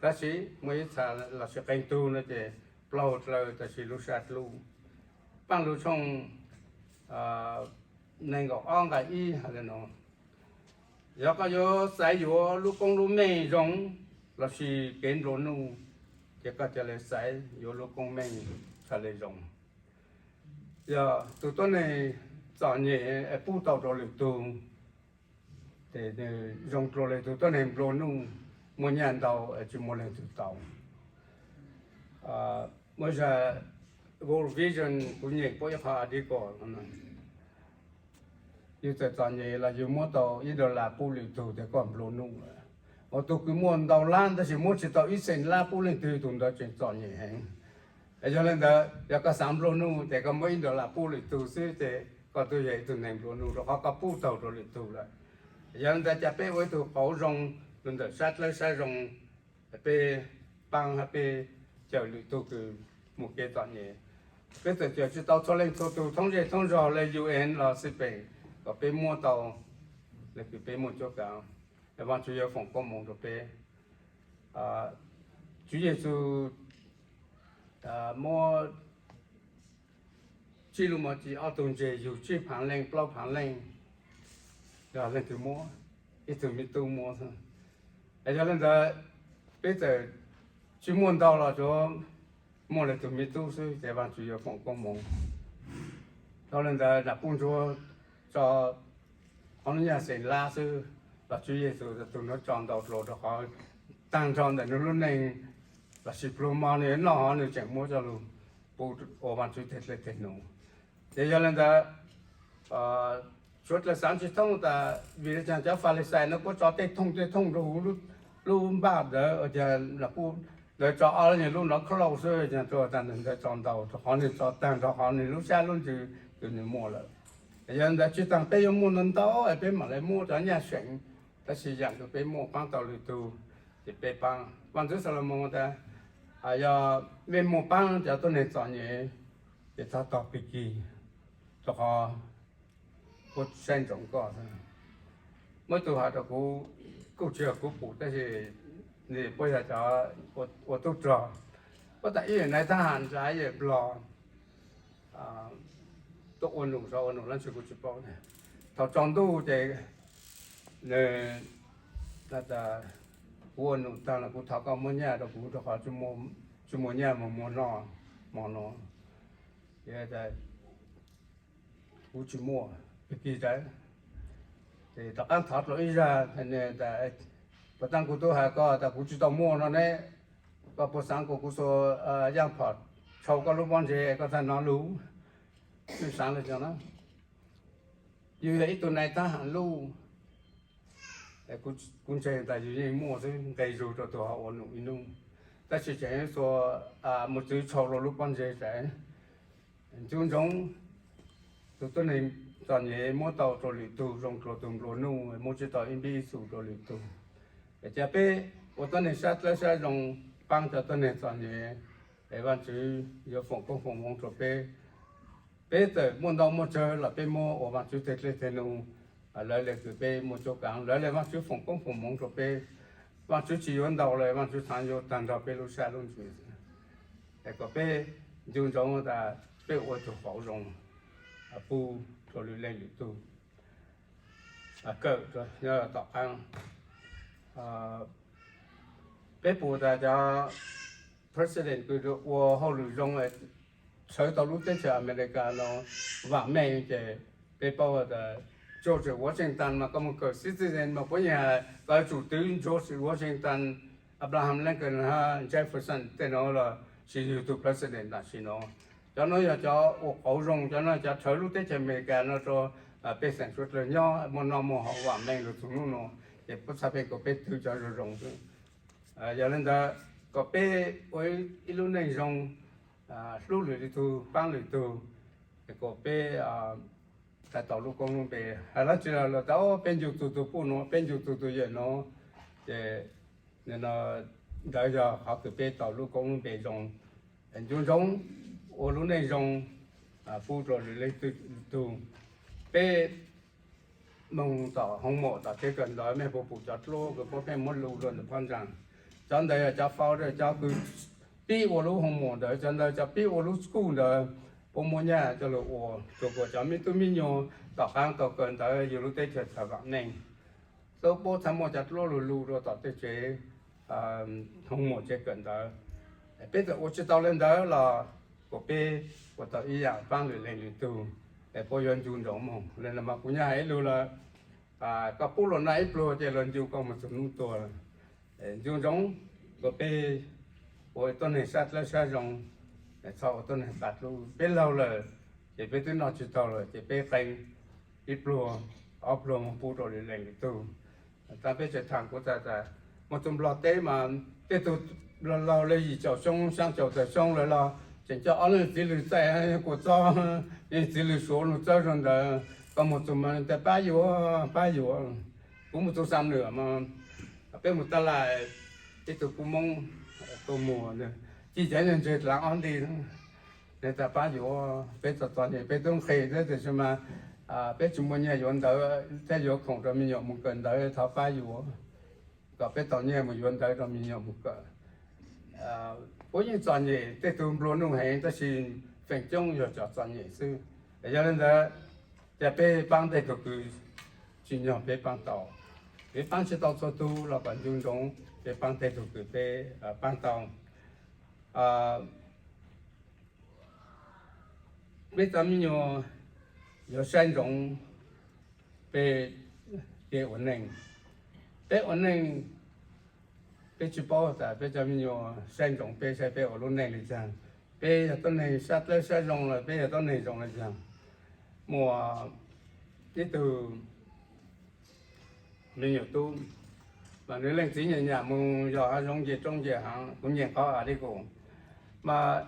Tab sis muaj ib txha los sis qee tug no ces plaub hau dlawb tab sis lub sab dlub. Paaj Lug tshooj neeg nkaum ob nqai ib has le no, yog koj yuav xaiv yuav lub koob lub meej zoo los sis kev nplua nuj, ces koj ca le xaiv yuav lub koob meej txhaj le zoo. Yog tug tuab neeg txom nyem es pub tau rau lwm tug, ces nws zoo dlua le tug tuab neeg nplua nuj, muaj nyaj ntau es tsi muaj leej twg tau. Muaj zag World Vision kuv nyeem puab ib qho article, yus txawm txom nyem los yus muab tau ib dollar pub lwm tug ces koj nplua nuj lawm. Ua tug kws muaj ntau lab tab sis muab tsi tau ib xees lab pub leej twg, tug ntawd tseem txom nyem heev. Yog le ntawd yog koj xaav nplua nuj ces koj muab ib dollar pub lwm tug xwb ces koj twb yog ib tug neeg nplua nuj rau qhov koj pub taug rau lwm tug lawm. Yog le ntawd cas peb ua ib tug qauv zoo rau ntawm sab dlawb sab zoo, peb paab hab peb cawm lwm tug kws mus kev txom nyem. Peb txawm cawm tsi tau txhua leej txhua tug thoob zej thoob zog le U N los xij peem kom peb muab tau le kws peb muaj cuab kav. Vaajtswv yuav foom koob moov rau peb. Tswv Yexus muab tsib lub mov ci ob tug ntses yug tsib phaav leej plaub phaav leej, yog leej twg muab? Ib tug me tub muab. Yog le ntawd peb txawm tsi muaj ntau los tsuav muaj le tug me tub xwb ces Vaajtswv yuav foom koob moov. Dhau le ntawd Nam Puj Ntsuab tso ob lub nyaj xeem lab xwb los Tswv Yexus tug nuav tso ntau dlua rau qhov taag nrho ntawm nws lub neej los sis pluag mog nws noj hov nws tseem muab coj lug pub ua Vaajtswv teg dlej teg num. Ces yog le ntawd suav dlawg xaav tsi thoob tas vim le caag cov Falixais nuav puab tso tej thooj tej thooj rau huv lub npaj ntawd, ua caag Nam Puj ntawd tso ob lub nyuag lub nrov khaub lauj xwb, caag rua tas nws ntawd tso ntau rau qhov nws tso taag nrho qhov nws lub sab lub ntsws kws nws muaj lawm. Yog le ntawd tsi taag peb yuav muaj ntau ntau es peb maam le muab cov nyaj seem, tab sis yaam kws peb muaj paab tau lwm tug ces peb paab. Vaaj ntxwv Xalumoos tas yog mej muaj paab cov tuab neeg txom nyem ces txhob tog pig kig, rau qhov Kuv saib ntsoov koj. Muaj ib tug has rau kuv, kuj tsis yog kuv pum tab sis nws puas yog cov ua tub rog, puab tas ib yam nais thab ham ntsa ib yam nplog tuaj ua num, ua num los tsis, kuv tsis paub. Thaum tsaus ntuj ces nws, kuv ua num tag los kuv thov koj muab nyaj rau kuv rau qhov tsis muaj nyaj mus muag noj hmo no. Kuv tsis muaj, kis tas. Ces tom qab thov dlua ib zag, puas tas kuv tub has koj tas kuv tsis tau muaj no ne, koj puas xaav kom kuv xuas yaaj phom tshau koj lub pob ntseg koj txhaj nov lug? Nws xaav le cov no, yus yog ib tug nais thab ham luj, kuv ntseeg tas yus yeej muaj xwb, nqe zug rau tus ho ua num ib nub, tab sis tseem xuas mos txwv tshau rau lub pob ntseg tas. Ncu ntsoov, tus tuab neeg txom nyem muab tau rau lwm tug zoo dlua tus nplua nuj, muab tsis tau ib npib ib xu rau lwm tug. Es cia peb ua tuab neeg sab dlawb sab zoo, paab cov tuab neeg txom nyem, es Vaajtswv yuav foom koob foom moov rau peb. Peb txawm muaj ntau muaj tsawg los peb muab ua Vaajtswv teg dlej teg num, lawv le kws peb muaj cuab kaav, lawv le Vaajtswv foom koob foom moov rau peb. Vaajtswv tsis yuav ntau le, Vaajtswv xaav yuav taag nrho peb lub sab lub ntsws. Es kom peb ncu ntsoov tas peb ua tug qauv zoo pub rau lwm leej lwm tug. Kawm nyob tom qaab, peb pum tas cov president kws ua hauj lwm zoo sawv tau lub teb chaws America no vaam meej ces peb paub tas George Washington mas koj mus kawm citizen mas puab yeej has koj yuav tsum twv George Washington, Abraham Lincoln, Jefferson tej no los sis yug tug president tam sim no. Cov no yog cov ua qauv zoo, cov no cov rhawv lub teb chaws America no rau pej xeem suav dlawg nyob muaj noj muaj haus vaam meej lug txug nub no, ces puab txhaj peb kom peb twv cov zoo zoo xwb. Yog le ntawd, kom peb ua ib lub neej zoo, hlub lwm tug, paab lwm tug, kom peb tau lub koob lub npe. Has dlaab tsi los tas peb ncu txug tug puj nuav, peb ncu txug tug yawm nuav, ces ntawd yog qhov kws peb tau lub koob lub npe zoo. Ncu ntsoov ua lub neej zoo pub rau lwm leej lwm tug. Peb moog tom homework tom kev kawm ntawv, mej puas pum cov dluab kws puab pheej muab lu rau ntawm phab ntsaa? Cov ntawd yog cov faus, cov kws pib ua lub homework ntawd, cov ntawd cov pib ua lub school ntawd, puab muab nyaj coj lug ua. Tsuas kom cov me tub me nyuam tom qaab tau kawm ntawv yug lub teb chaws txhaj vaam meej, tub puab txhaj muaj cov dluab lug lu rau tom tej tsev homework tsev kawm ntawv. Peb txawm ua tsi tau le ntawd los kom peb ua tau ib yaam paab lwm leej lwm tug, es puab yuav ncu ntsoov moog. Le no mas kuv nyaj has ib lug lawm, koj pub luas naj ib pluag ces luas ncu koj moog txug nub tuag. Ncu ntsoov kom peb ua tuab neeg sab dlawb sab zoo, txhob ua tuab neeg tas dlub. Peb laug lawm ces peb twb noj tsi taug lawm ces peb qee ib pluag ob pluag moog pub rau lwm leej lwm tug. Taag peb tsev thaam kuv tas tas moog txug Nplog teb mas tej tug laug laug le yim caum xyoo xyaa caum tawm xyoo lawm los tseem coj ob leeg txiv lwg txaij, kuas txob txiv lwg Suav lug txawb zog ntawd. Koj moog txug mas tas pab yuav, pab yuav. Kuv moog txug Xam Nwm mas peb moog taj laj, ib tug kuv Moob tuaj muag, ci cav nyuag ntseg dlaav ob nti. Nws tas pab yuav, peb txom txom nyem peb tub nqhes thiab tiam sis mas peb tsis muaj nyiaj yuav ntawv thiab yuav khoom rau me nyuam mus kawm ntawv, thov pab yuav kom peb tau nyiaj mus yuav ntawv rau me nyuam mus kawm. Puab yeej txom nyem, tej tug nplua nuj heev tab sis feem coob yog cov txom nyem xwb. Yog le ntawd, cia peb paab tej tug kws tsim nyog peb paab tau. Peb paab tsi tau txhua tug los kom ncu ntsoov peb paab tej tug kws peb paab tau. Peb cov me nyuam yuav saib ntsoov peb kev ua neej. Peb ua neej, peb tsi paub tas peb cov me nyuam saib ntsoov peb saib peb ua lub neej le caag. Peb yog tuab neeg sab dlawb sab zoo los peb yog tuab neeg zoo le caag. Muaj ib tug me nyuam tub, mas nws leej txiv nyam nyam mus yos hav zoov nce roob nce haav, kuv nyeem qhov a li kuv, mas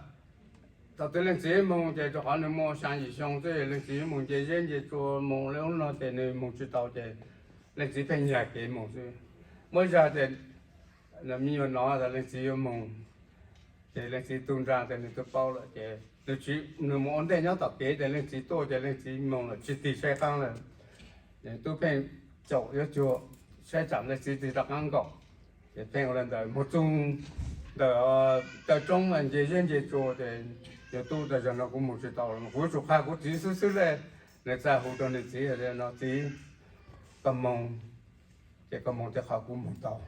thaum twg leej txiv moog ces rau qhov nws muaj xyaa yim xyoo xwb, leej txiv moog nce zeb nce tsua moog le ub no ces nws moog tsi tau ces leej txiv pheej nyag kev moog xwb. Muaj zag ces me nyuam nov tas leej txiv yuav moog, ces leej txiv tu nraag ces nws twb paub lawm ces nws mus ua ntej nyob tom kev ces leej txiv tuaj ces leej txiv moog lawm tsi tig saib qaab lawm. Tub pheej caum yuav cuag, saib tsam ntawd txiv tig rov qab nkaum, ces pheej ua li ntawd mus txog ntawm taw roob nce zeb nce tsua ces yog tub tas zog no kuv mus tsis tau los kuv yuav tsum qha kuv txiv xwb xwb le. Nws txawm hu rau nws txiv no, txiv, koj moog, ces koj moog tej qhov kuv moog tau.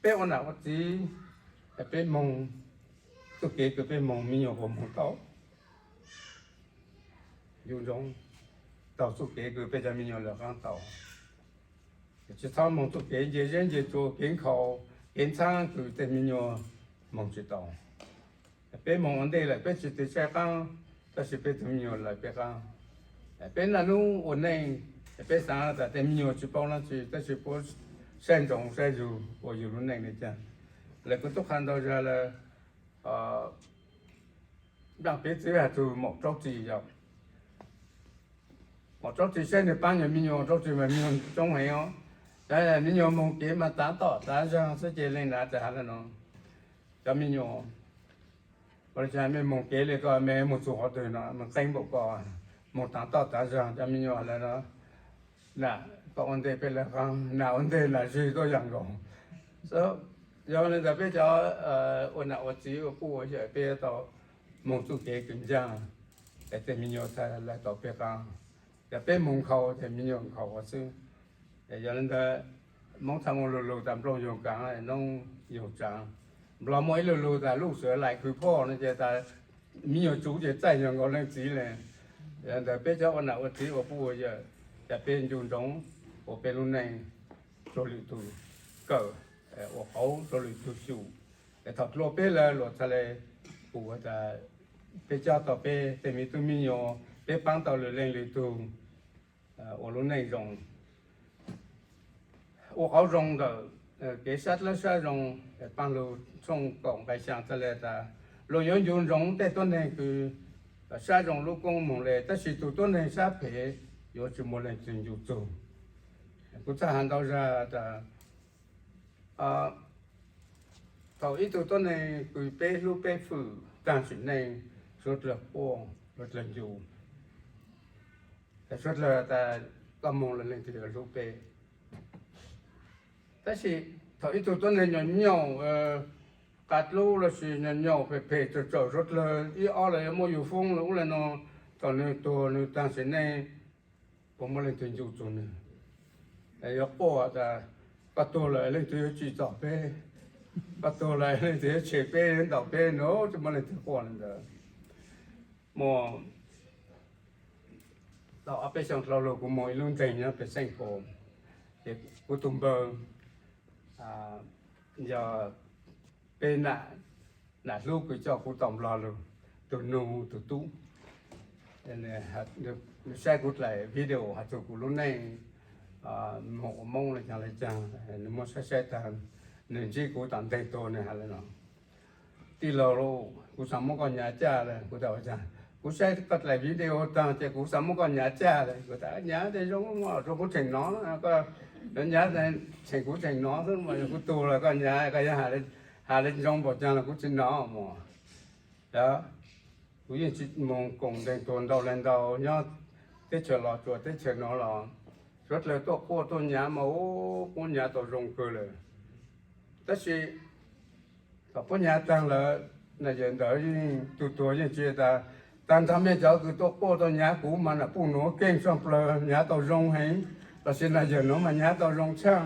Peb ua nam ua txiv, peb moog txuj kev kws peb moog me nyuam puas moog tau? Ncu ntsoov taug txuj kev kws peb cov me nyuam lawv qaab tau. Tsis txhob moog txuj kev nce zeb nce tsua, kev nkhaus kev ntxhaab kws tej me nyuam moog tsis tau. Peb moog ua ntej lawm peb tsis tig saib qaab, tab sis peb tug me nyuam lawv peb qaab. Peb naj nub ua neej, peb xaav tas tej me nyuam tsis paub dlaab tsi, tab sis puab saib ntsoov saib zug ua yug lub neej le caag. Lawv kuj tub qha ntau zag lawm, nplaaj piv txwv has txug maum rau txim yom. Maum rau txim saib nwg paab nyuas me nyuam, rau txim mas me nyuam coob heev os. Tab me nyuam moog kev mas tav tom tav zag xwb ces leej nav txawm has le no, cov me nyuam, ua le caag mej moog kev le ko mej moog txug qhov twg no mas qeeb npaum ko, moog tav tom tav zag. Cov me nyuam has le no, nam, koj ua ntej peb lawv qaab, nam ua ntej nam zwg tuaj yaam nkaus. Yog le ntawd peb cov ua nam ua txiv ua puj ua yawm peb yuav tau moog txuj kev kws ncaaj, es tej me nyuam txhad lawv tau peb qaab. Yog peb moog nkhaus ces me nyuam nkhaus ua xwb. Yog le ntawd, Moob txhaj muaj lug lug tas nplooj yug kaav noob yug tsaav, Nplog muaj ib lug lug tas lub suav laim khwv phoj no ces tas me nyuam tsuv ces txaij yog nkaus leej txiv le. Yog ntawd peb cov ua nam ua txiv ua puj ua yawm, cas peb ncu ntsoov ua peb lub neej rua lwm tug kawm, ua qauv rua lwm tug xyum. Es thaum dlua peb lawm luag txhaj le pum tas peb coj tau peb tej me tub me nyuam, peb paab tau lwm leej lwm tug ua lub neej zoo, ua qauv zoo ntawm kev sab dlawb sab zoo. Paab lug tshooj kaum nqai xyaa txhaj le tas, luag yuav ncu ntsoov tej tuab neeg kws sab zoo lub koob moog le, tab sis tug tuab neeg sab phem yuav tsis muaj leej twg ncu txug. Kuv txhaj has ntau zag tas, thaum ib tug tuab neeg kws peb hlub peb fwm taag sim neej, suav dlawg quaj suav dlawg ncu, suav dlawg tas koj moog los leej twg yuav hlub peb. Tab sis thaum ib tug tuab neeg nyuam nyaum qas dlub lossis nyuam nyaum phem phem txawm txawm suav dlawg ib ob los yuav muab yug foob lawm ub le no, thaum nwg tuag nwg taag sim neej, puas muaj leej twg ncu txug nwg? Yuav quaj tas koj tuag lawm leej twg yuav tsim txom peb, koj tuag lawm leej twg yuav tshem peb yuav ntaus peb no, tsis muaj leej twg quaj le ntawd. Muaj tau ob peb xyoo dlhau lug kuv moog ib lub nteeg nyob pem Xeej Pos, ces kuv tug npawg, yog peb nam hlub kws coj kuv tau Nplog lug, tug nug tug tub, nws saib kuv dlaim video has txug kuv lub neej moog ua Moob le caag le caag, nws muab saib saib taag, nws ntsib kuv tom nteeg tuag nws has le no, tij laug, kuv xaav muab koj nyav caj le. Kuv tas ua caag? Kuv saib koj dlaim video taag ces kuv xaav muab koj nyav caj le. Kuv tas nyav tej zoo rua kuv tsheem nov, koj nyav tsheem kuv tsheem nov xwb mas, yog kuv tuag los koj nyav koj yuav has le zoo npaum caag los kuv tsis nov mog. Kuv yeej tsis moog koom nteeg tuag ntau le ntau, nyob teb chaws Los Tsuas teb chaws no los suav dlawg tuaj quaj tuaj nyav mas, quaj nyav tau zoo kawg lawm. Tab sis thaum puab nyav taag lawm, nam yawm ntawd yeej tug tuag yeej tsis tas, taag nrho mej cov kws tuaj quaj tuaj nyav kuv mas nam puj nuav keej tshaj plawg, nyav tau zoo heev, lossis nam yawm nuav mas nyav tau zoo tshaj.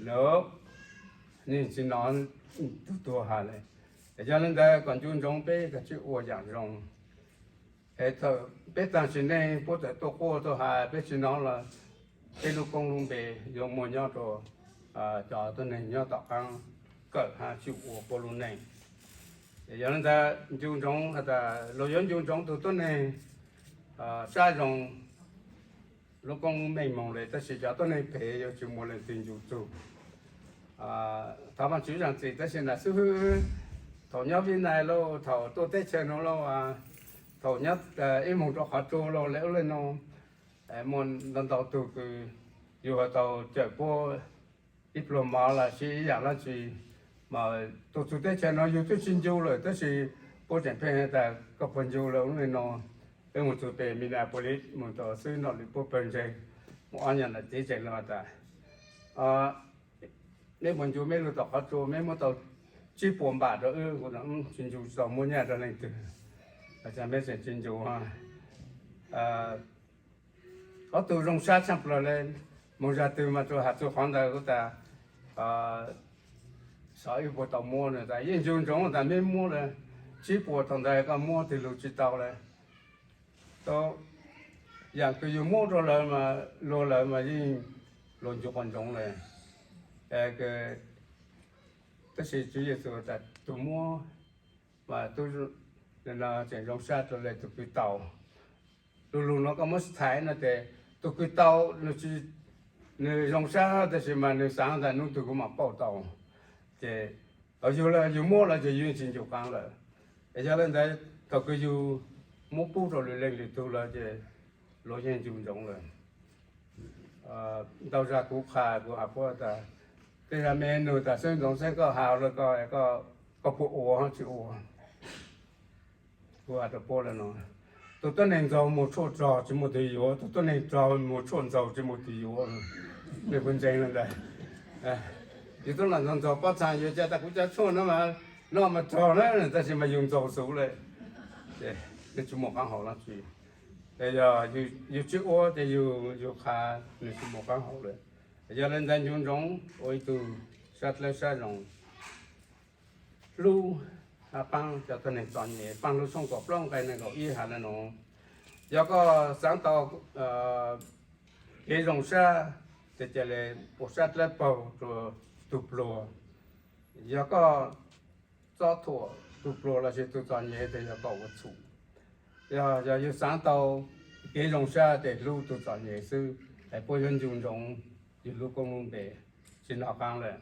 Lawm, yeej tsis nov tug tuag has le. Yog le ntawd kom ncu ntsoov peb kov tsib ua yaam zoo. Es thaum peb taag sim neej puab txawm tuaj quaj tuaj has peb tsis nov los, peb lub koob lub npe yuav muaj nyob rua cov tuab neeg nyob tom qaab kawm hab xyum ua puab lub neej. Yog le ntawd ncu ntsoov has tas luag yuav ncu ntsoov tug tuab neeg sab zoo lub koob lub meej moog le, tab sis cov tuab neeg phem yuav tsis muaj leej twg ncu txug. Thov Vaajtswv zaam txim, tab sis nam xib hwb, thaum nyob Vib Nais lauj, thaum tuaj teb chaws nuav lauj, thaum nyob ib moog rua qhov tsua lauj, le ub le nuav, muaj ntau ntau tug kws yug has tau cawm puab ib pluag mov lossis ib yaam dlaab tsi, mas tuaj txug teb chaws nuav yug twb tsis ncu lawm, tab sis puab tseem pheej has tas koj puas ncu le ub le nuav. Peb mus txug pem Minneapolis mus tau xwb nrog lwm pab pawg ntseeg mus ob nyuag nram tsev tseem lug tas, meb puas ncu meb lug tom qhov tsua meb muab tau tsib puas npam rau wb? Kuv tsis ncu tau muab nyaj rau leej twg, meb tseem tsis ncu. Ob tug zoo sab tshaj plawg le, moog zag twg mas tsuas has txug qhov ntawd kuv tas, xyov wb puas tau muab no tas yeej ncu ntsoov tas meb muab le, tsib puas thaum ntawd koj muab twg lug tsis tau le. Tau, yaam kws yug muab rau lawv mas luag lawv mas yeej luag ncu quas ntsoov le. Tab sis Tswv Yexus tas tug muab mas tub tseem zoo sab rau le tug kws tau. Lu lug nuav koj muab txhais no tes tug kws tau nwg zoo sab tab sis mas nwg xaav tas nub twg kuv mam pauj tau. Ces yug le yug muab lawm ces yug yeej tsis ncu qaab lawm. Es yog le ntawd thaum kws yug muab pub rau lwm leej lwm tug lawm ces luag yeej ncu ntsoov lawm. Ntau zag kuv qha kuv has puab tas, tej zag mej nug tas xeeb ntxoov xeeb koj has le ko, koj puas ua tsis ua? Kuv has rau puab le no, tug tuab neeg ntxaug moog tshuaj rog tsis muaj twg yuav, tug tuab neeg rog moog tshuaj ntxaug tsis muaj twg yuav. Mej puas ntseeg le ntawd? Yug tub los ntxaug ntxaug pob txhaa yuav ca tas kuv cov tshuaj no mas noj mas rog na, tab sis mas yug ntxaug xwb le, nws tsis muaj qaab hau dlaab tsi. Yog yug tsis ua ces yug qha nws tsis muaj qaab hau le. Yog le ntawd ncu ntsoov ua ib tug sab dlawb sab zoo, hlub hab paab cov tuab neeg txom nyem. Paaj Lug tshooj kaum plaub nqai nees nkaum ib has le nuav, yog koj xaav tau kev zoo sab tes ca le ua sab dlawb paug rua tug pluag. Yog koj txob thuam tug pluag lossis tug txom nyem tes yog koj ua txhum. Yog, yog yug xaav tau kev zoo sab tes hlub tug txom nyem xwb, es puab yuav ncu ntsoov yug lub koob lub npe, tsis nov qaab le.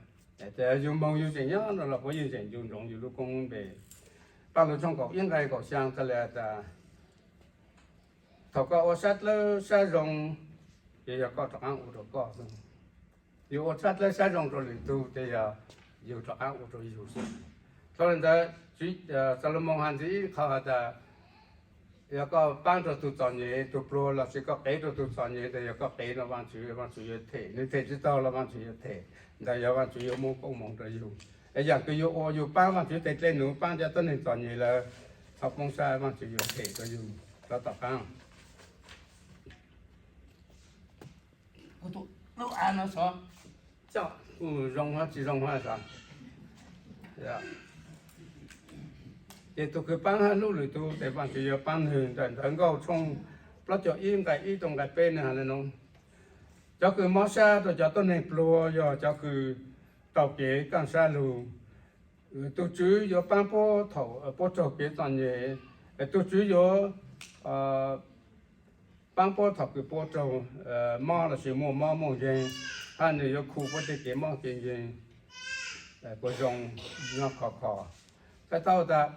Tes yug moog yug tseem nyob no los puab yeej tseem ncu ntsoov yug lub koob lub npe. Paaj Lug tshooj kaum ib nqai kaum xyaa txhaj le tas, thaum koj ua sab dlawb sab zoo, ces yog koj rov qaab ua rua koj xwb. Yug ua sab dlawb sab zoo rua lwm tug tes yog yug rov qaab ua rua yug xwb. Dhau le ntawd, Xalumoos has ntxiv ib qho has tas, yog koj paab rua tug txom nyem tug pluag lossis koj qev rua tug txom nyem tes yog koj qev no Vaajtswv, Vaajtswv yuav them, nws them tsis tau los Vaajtswv yuav them. Ntawd yog Vaajtswv yuav muab koob moov rua yug. Es yaam kws yug ua yug paab Vaajtswv tes dlej num, paab cov tuab neeg txom nyem lawm, txhob poob sab, Vaajtswv yuav them rua yug rov tom qaab. Lub av no xyov coj kuj zoo hab tsis zoo hab xyov. Ces tug kws paab hab hlub lwm tug tes Vaajtswv yuav paab nwg. Ntawm Ntawv Nkauj tshooj plaub caug ib nqai ib rua nqai peb nwg has le nuav, cov kws mob sab rua cov tuab neeg pluag yog cov kws taug kev kaaj sab lug. Tug Tswv yuav paab puab thaum puab raug kev txom nyem. Tug Tswv yuav paab puab thaum kws puab raug mob lossis muaj mob muaj nkeeg, hab nwg yuav khu puab tej kev mob kev nkeeg puas zoo nyob khov kho. Txhais tau tas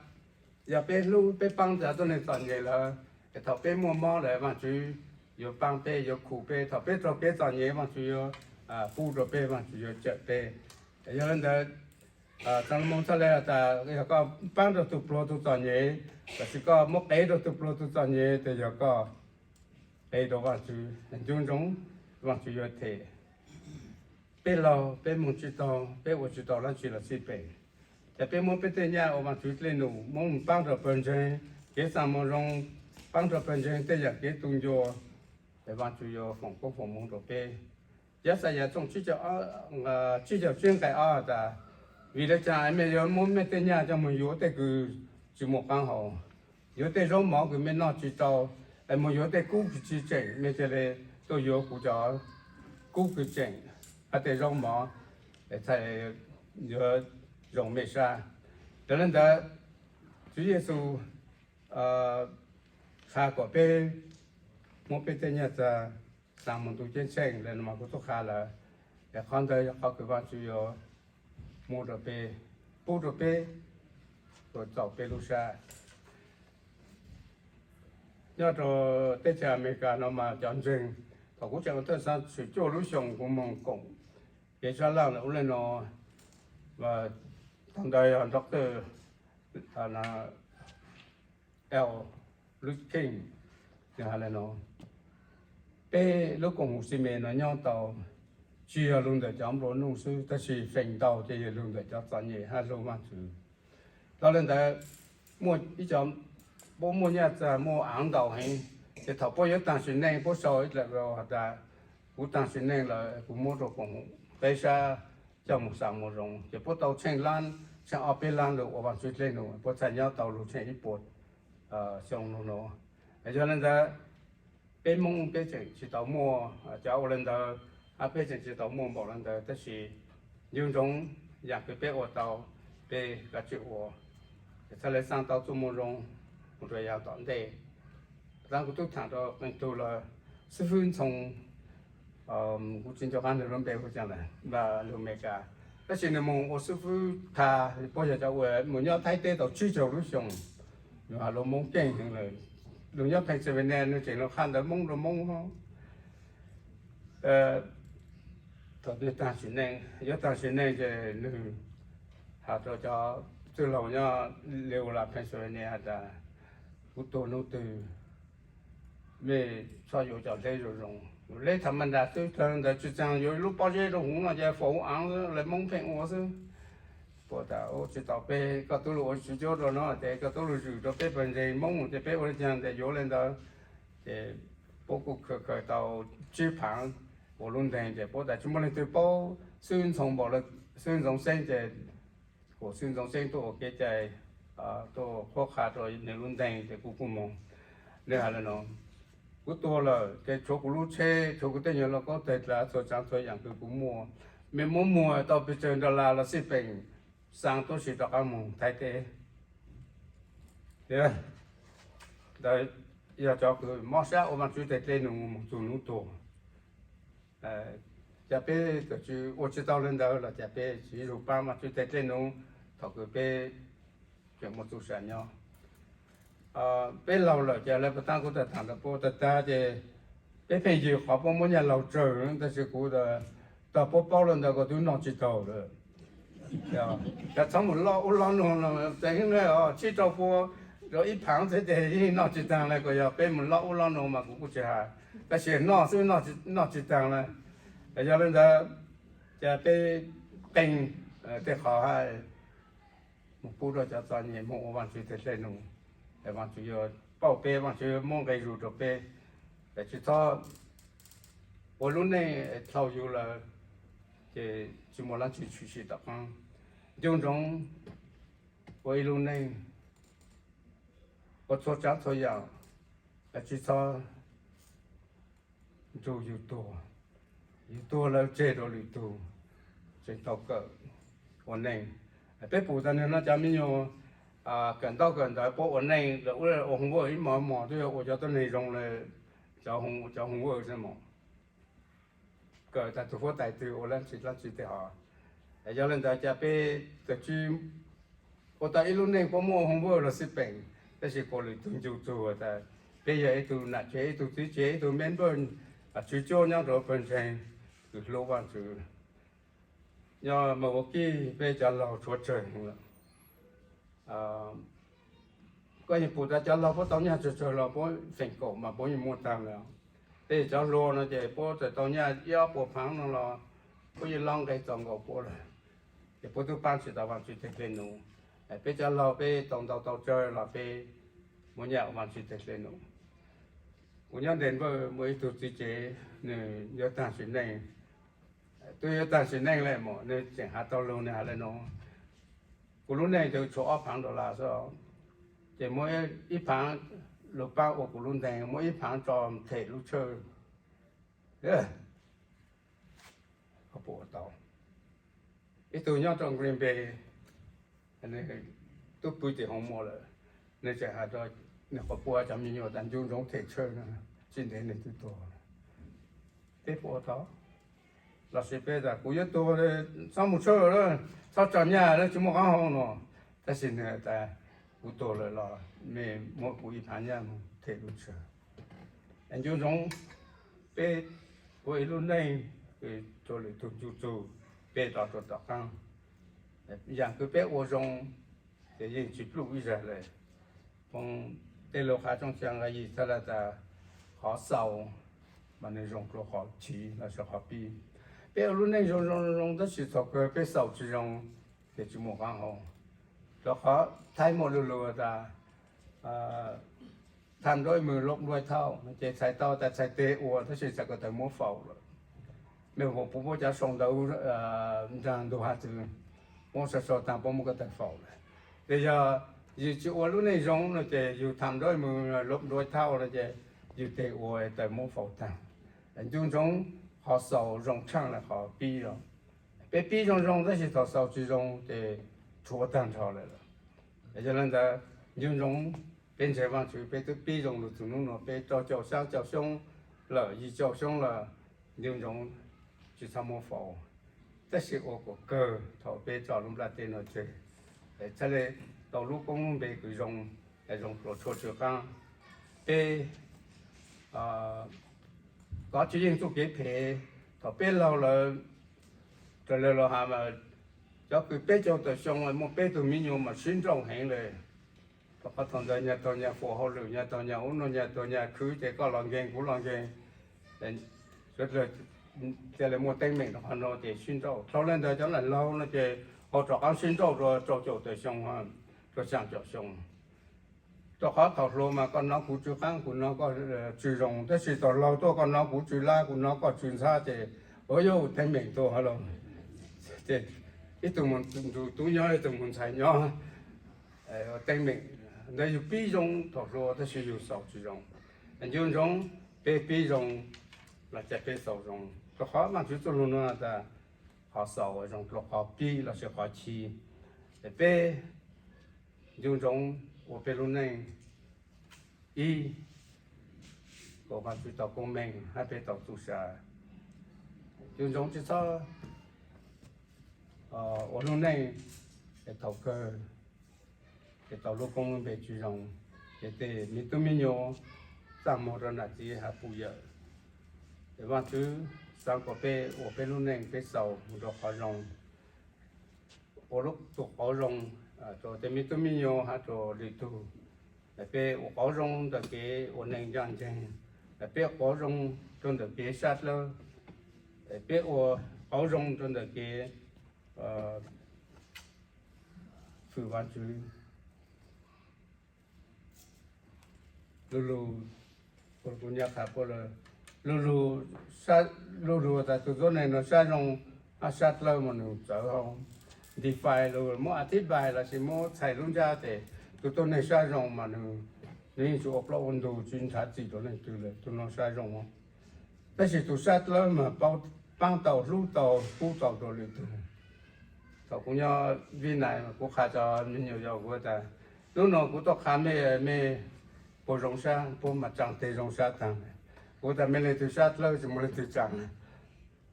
yog peb hlub peb paab cov tuab neeg txom nyem lawm, thaum peb muaj mob lawm Vaajtswv yuav paab peb, yuav khu peb. Thaum peb raug kev txom nyem Vaajtswv yuav pub rua peb, Vaajtswv yuav cawm peb. Yog le ntawd, Xalumoos txhaj le tas yog koj paab rua tug pluag tug txom nyem, lossis koj muab qev rua tug pluag tug txom nyem tes yog koj qev rua Vaajtswv. Ncu ntsoov Vaajtswv yuav them. Peb laug peb moog tsis taug, peb ua tsis tau dlaab tsi los xij peem, ces peb muab peb tej nyaj ua Vaajtswv dlej num, muab paab rua pawg ntseeg, kev xaa moo zoo, paab rua pawg ntseeg tej yaam kev tu ncua, es Vaajtswv yuav foom koob foom moov rua peb. Yaxayas tshooj tsib caug tsib nqai ob tas, vim le caag mej yuav muab mej tej nyaj coj moog yuav tej kws tsis muaj qaab hau, yuav tej zaub mov kws mej noj tsis tau, es moog yuav tej kub kws tsis tseem, mej ca le tuaj yuav kuv cov kub kws tseem hab tej zaub mov, txhaj yuav zoo mej sab. Yog le ntawd, Tswv Yexus qha kom peb muab peb tej nyaj txag xaa moog tu ceeb tsheej le nuav mas kuv tub qha lawm, es qhov ntawd yog qhov kws Vaajtswv yuav muab rua peb, pub rua peb, ua txaus peb lub sab. Nyob rua teb chaws Amelikas no mas cov ntseeg, thaum kuv tseem ua tuaj xaa tshwm cuaj lub xyoos kuv moog koom kev sab laj ua le no, thaum ntawd yog Doctor L. Lutkin, Nws hais li no, peb lub koom haum xib me no nyob tau tsis yog lug ntawm cov nplua nuj xwb, tab sis feem ntau ces yog lug ntawm cov txom nyem hab hlub Vaajtswv. Dhau li ntawd, muaj ib co, puab muaj nyaj txag muaj aav ntau heev, ces thaum puab yuav taag sim neej puab sau ib dlaim has tas, kuv taag sim neej lawm kuv muab rua koom haum peb sab coj moog xaa moog zoo, ces puab tau tsheej laab, tsheej ob peb laab lug ua Vaajtswv dlej num, puab txhaj nyob tau lug tsheej ib puas xyoo lug nuav. Yog li ntawd, peb Moob peb tseem tsis tau muaj cov ua li ntawd, hab peb tseem tsis tau muaj npaum li ntawd, tab sis nco ntsoov yaam kws peb ua tau, peb kav tsij ua, txhad le xaa tau txuj moo zoo moog rua yav tom ntej. Taab kuv tub thaam rua qee tug lawm, xib fwb Ntxhoo, kuv tsis nco qab nwg lub npe ua caag lawm, lug Amelikas, tab sis nwg moog ua xib fwb tha, puab yog cov uas moog nyob Thaib teb tau tsib caug lub xyoo, nwg has lug Moob keej heev lawm. Lug nyob Pennsylvania nwg tseem lug qha ntawv Moob rua Moob. Thaum nwg taag sim neej, yuav taag sim neej ces nwg has rua cov txwj laug nyob Legoland, Pennsylvania has tas, kuv tuag nub twg mej txhob yuav cov hleb zoo zoo, hleb tham ma ntas xwb, ntawd tsi tsaag, yuav lub pob zeb rua huv no ces faus huv aav, le Moob pheej ua xwb. Puab tas, tsis tau, peb, koj tub lug ua tswv cuab rua no ces koj tub lug zwm rua peb pawg ntseeg Moob ces peb ua le caag tes yuav le ntawd. Ces puab kuj khaws khaws tau tsib phaav ua lub nteeg ces puab tas tsis muaj leej twg paub xib fwb Ntxhoo npaum le xib fwb Ntxhoo Xeeb ces kuas xib fwb Ntxhoo Xeeb tuaj ua kev cai, tuaj qhuab qha rua nwg lub nteeg ces kuv kuj moog. Nwg has le no, kuv tuag lawm ces tshuav kuv lub tsheb, tshuav kuv tej nyuas lauj kaub teg dlav, txhua tsaav txhua yaam kws kuv muaj, mej muab muag tau pes tsawg dollar los xij peem, xaa tuab si rov qaab moog Thaib teb. Ntawd yog cov kws mob sab ua Vaajtswv teg dlej num moog txug nub tuag. Ca peb tsi ua tsis tau le ntawd los ca peb tsi zug paab Vaajtswv teg dlej num thaum kws peb tseem muaj txuj sa nyob. Peb laug lawm ces le puag ta kuv tau thaam ntawm puab tag tag ces peb pheej yws qhov puab muab nyaj laug tsawg, tab sis kuv tog puab paub le ntawd kuv twb noj tsis taug lawm. Yog txhob mus loj ub loj nuav, tes tsib rau pua rua ib phaav xwb ces yeej noj tsis taag le, kuas yog peb mus loj ub loj nuav mas kuv kuj tsis has, tab sis noj xwb noj tsis taag le. Yog le ntawd, ca peb qee tej qhov hab mus pub rua cov txom nyem moog ua Vaajtswv teg dlej num, Vaajtswv yuav pauj peb, Vaajtswv yuav muab nqe zug rua peb. Tsi txhob ua lub neej dlhau yug lawm ces tsi muaj dlaab tsi tshwm sim tom qaab. Nco ntsoov ua ib lub neej, ua txhua tsaav txhua yaam, tsi txhob nrug yug tuag. Yug tuag lawm tseg rua lwm tug, tseem tau kawm ua neej. Peb pum tas nwg no cov me nyuam kawm ntaub kawm ntawv puab ua neej lawm, ua homework ib mos mos twb yog ua cov tuab neeg zoo le, cov homework xwb mos. Kawm tas tug huab tais twg ua dlaab tsi dlaab tsi tej hov. Yog le ntawd ca peb tug tsi ua tau ib lub neej puab muab ua homework los xij peem, tab sis kuas lwm tug ncu txug tas peb yog ib tug nam tsev, ib tug txiv tsev, ib tug member, tswv cuab nyob rua pawg ntseeg kws hlub Vaajtswv. Nyob Milwaukee peb cov laug tshuav tsawg heev lawm. Koj yeej pum tas cov laug puab tau nyaj tsawg tsawg los puab feem kaum mas puab yeej muaj taag lawm. Tej cov hluas no ces puab txawm tau nyaj ib ob puas phaav no los puab yeej lob nqe txaus nkaus puab lawm, ces puab twb paab tsi tau Vaajtswv teg dlej num. Peb cov laug peb tau ntau tau tsawg los peb muaj nyaj ua Vaajtswv teg dlej num. Kuv nyob Denver muaj ib tug txiv tsev, nwg yuav taag sim neej, twb yuav taag sim neej le mas nwg tseem has tau lug, nwg has le no, kuv lub neej twb tshuav ob phaav dollar xwb, ces muab ib phaav lug paab ua kuv lub nteeg, muab ib phaav tso them lub tshawj. Ib tug nyob rau Green Bay, tub pw tim Hoos Muas lawm, nwg tseem has rua nwg quas puas cov me nyuam tas ncu ntsoov them tshawj, tsi ntev nwg twb tuag. Peb puas ua tau? Los sis peb tas kuv yuav tuag, txhob mus tshawj lawm, txhob tso nyaj lawm, tsi muaj qaab hau no. Tab sis nwg tas kuv tuag lawm los mej muab kuv ib phaav nyaj mus them lub tshawj. Ncu ntsoov peb ua ib lub neej, rua lwm tug ncu txug, peb rov rua tom qaab. Yaam kws peb ua zoo ces yeej tsi pluj ib zag le. Pon tej lug qha tshooj xyaa nqai yim txhaj le tas, qhov xaus mas nws zoo dua qhov chiv lossis qhov pib. Peb ua lub neej zoo zoo zoo tab sis thaum kawg peb xaus tsis zoo, ces tsis muaj qab hau. Rau qhov Thaib muaj lus lus tas, tham nroj ib mws loj nruab thauj, ces txhais tau tas txhais tes ua tab sis txhais ko taw muab faus lawm. Mej hum puv muab cov sau ntawv nraag ntug hab txwv, muab sau sau taag puab muab ko taw faus lawm. Ces yog yus tsis ua lub neej zoo no ces yus tham nroj ib mws loj nruab thauj no ces yus tes ua taw muab faus taag. Ncu ntsoov qhov xaus zoo tshaaj le qhov pib os. Peb pib zoo zoo tab sis thaum xaus tsis zoo ces rhuav taag nrho lawm. Yog le ntawd, ncu ntsoov peb ntseeg Vaajtswv peb twb pib zoo lug txug nub nuav peb rau caum xyaa caum xyoo lawm, yim caum xyoo lawm, ncu ntsoov tsis txhob muab faus. Tab sis ua kom kawg thaum peb tso lub nplaj teb no tseg, txhad le tau lub koob lub npe kws zoo, zoo dlua tshuaj tsw qaab. Peb kov tsis yeej txuj kev phem, thaum peb laug lawm, raws le lawv has mas cov kws peb caug tawm xyoo muaj peb tug mi nyuas mas sib nrauj heev le. Rau qhov thaum ntawd nyag taug nyag fuam hauj lwm, nyag taug nyag ub no, nyag taug nyag khwv ces koj los nkeeg kuv los nkeeg, suav dlawg ca le muaj teeb meem rau qhov no ces sib nrauj. Dhau le ntawd cov laug no ces ho rov qaab sib nrauj rua rau caum tawm xyoo, rua xyaa caum xyoo. Rau qhov thaum hluas mas koj nov kuv tsw qaab, kuv nov koj tsw zoo, tab sis thaum laug tuaj koj nov kuv tsw lab, kuv nov koj tsw ntxhab ces ua yuav teeb meem tuaj hab lauj. Ces ib tug mus nrug tub nyob, ib tug mus ntxhais nyob, teeb meem. Ntawd yug pib zoo thaum hluas tab sis yug xaus tsis zoo. Ncu ntsoov peb pib zoo los cas peb xaus zoo, rau qhov Vaajtswv txuj lug nug tas qhov xaus zoo dlua qhov pib lossis qhov chiv. Peb ncu ntsoov ua peb lub neej ib, kom Vaajtswv tau koob meej hab peb tau txuj sa. Ncu ntsoov tsis txhob ua lub neej thaum kawg ces tau lub koob lub npe tsis zoo, ces tej me tub me nyuam txaj muag rau nam txiv has puj yawm. Ces Vaajtswv xaav kom peb ua peb lub neej peb xaus mus rau qhov zoo, ua lub tug qauv zoo rau tej me tub me nyuam hab rua lwm tug. Peb ua qauv zoo ntawm kev ua neej ncaaj nceeg, peb ua qauv zoo rau ntawm kev sab dlawb, peb ua qauv zoo rau ntawm kev fwm Vaajtswv. Lu lug, kuv nyaj qha puab lug, lu lug, lu lug tas tug tuab neeg no sab zoo hab sab dlawb mas nws txawv hau. Define lug muab athibais lossis muab txhais lub ntsab tes tug tuab neeg sab zoo mas nws, nws yeej tsis ua plaub ua ntug tsis nrhav txim rau leej twg lawm, tug no sab zoo. Tab sis tug sab dlawb mas paab tau hlub tau pub tau rau lwm tug. Thaum kuv nyob Vib Nais mas kuv qha cov me nyuam yaus kuv tas, hnub no kuv tuaj qha mej, mej puas zoo sab, puab mas tsaa teg zoo sab taag. Kuv tas mej leej twg sab dlawb tsis muaj leej twg tsaa.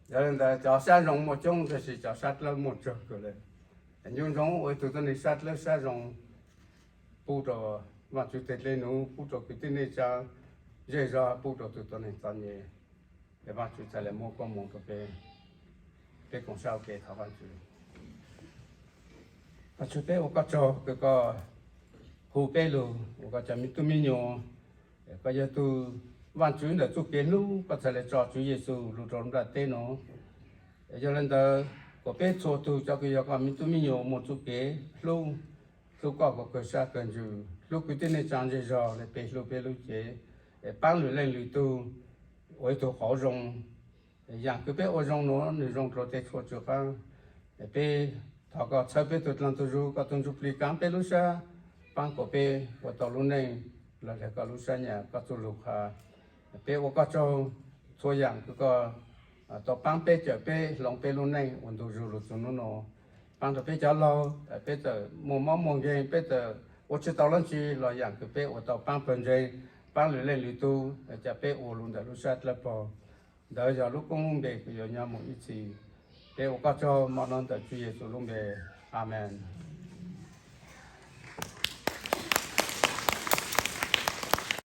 Yog le ntawd cov sab zoo muaj coob tab sis cov sab dlawb muaj tsawg kawg le. Ncu ntsoov ua ib tug tuab neeg sab dlawb sab zoo, pub rau Vaajtswv teg dlej num, pub rau kwv tij neej tsaa, zej zog pub rau tug tuab neeg txom nyem. Es Vaajtswv txhad le muab koob moov rau peb, peb koom sab ua ke thov Vaajtswv. Vaajtswv, peb ua koj tsaug kws koj hu peb lug ua koj cov me tub me nyuam. Koj yog tug Vaajtswv ntawm txuj kev hlub, koj txhad le tso Tswv Yexus lug rau nplaj teb no. Yog le ntawd, kom peb txhua tug cov kws yog koj me tub me nyuam muaj txuj kev hlub, hlub koj kom kawg sab kawg ntsws, hlub kwv tij neej tsaa zej zog le peb hlub peb lub cev, es paab lwm leej lwm tug ua ib tug qauv zoo. Yaam kws peb ua zoo nuav nwg zoo dlua tej tshuaj tsw qaab. Peb thov koj txhawb peb tug dlaag tug zug, koj tug ntsuj plig kaav peb lub sab, paab kom peb ua tau lub neej los ntawm koj lub sab nyam koj txuj lug qha. Peb ua koj tsaug txhua yaam kws koj tau paab peb cawm peb hloov peb lub neej ua ntu zug lug txug nub nua. Paab rau peb cov laug, peb txawm muaj mob muaj nkeeg, peb txawm ua tsis tau dlaab tsi los yaam kws peb ua tau paab pawg ntseeg, paab lwm leej lwm tug, ca peb ua lug ntawm lub sab dlawb paug. Ntawd yog lub koob lub npe kws yuav nyob mus ib txhis. Peb ua koj tsaug mo no ntawm Tswv Yexus lub npe, amees.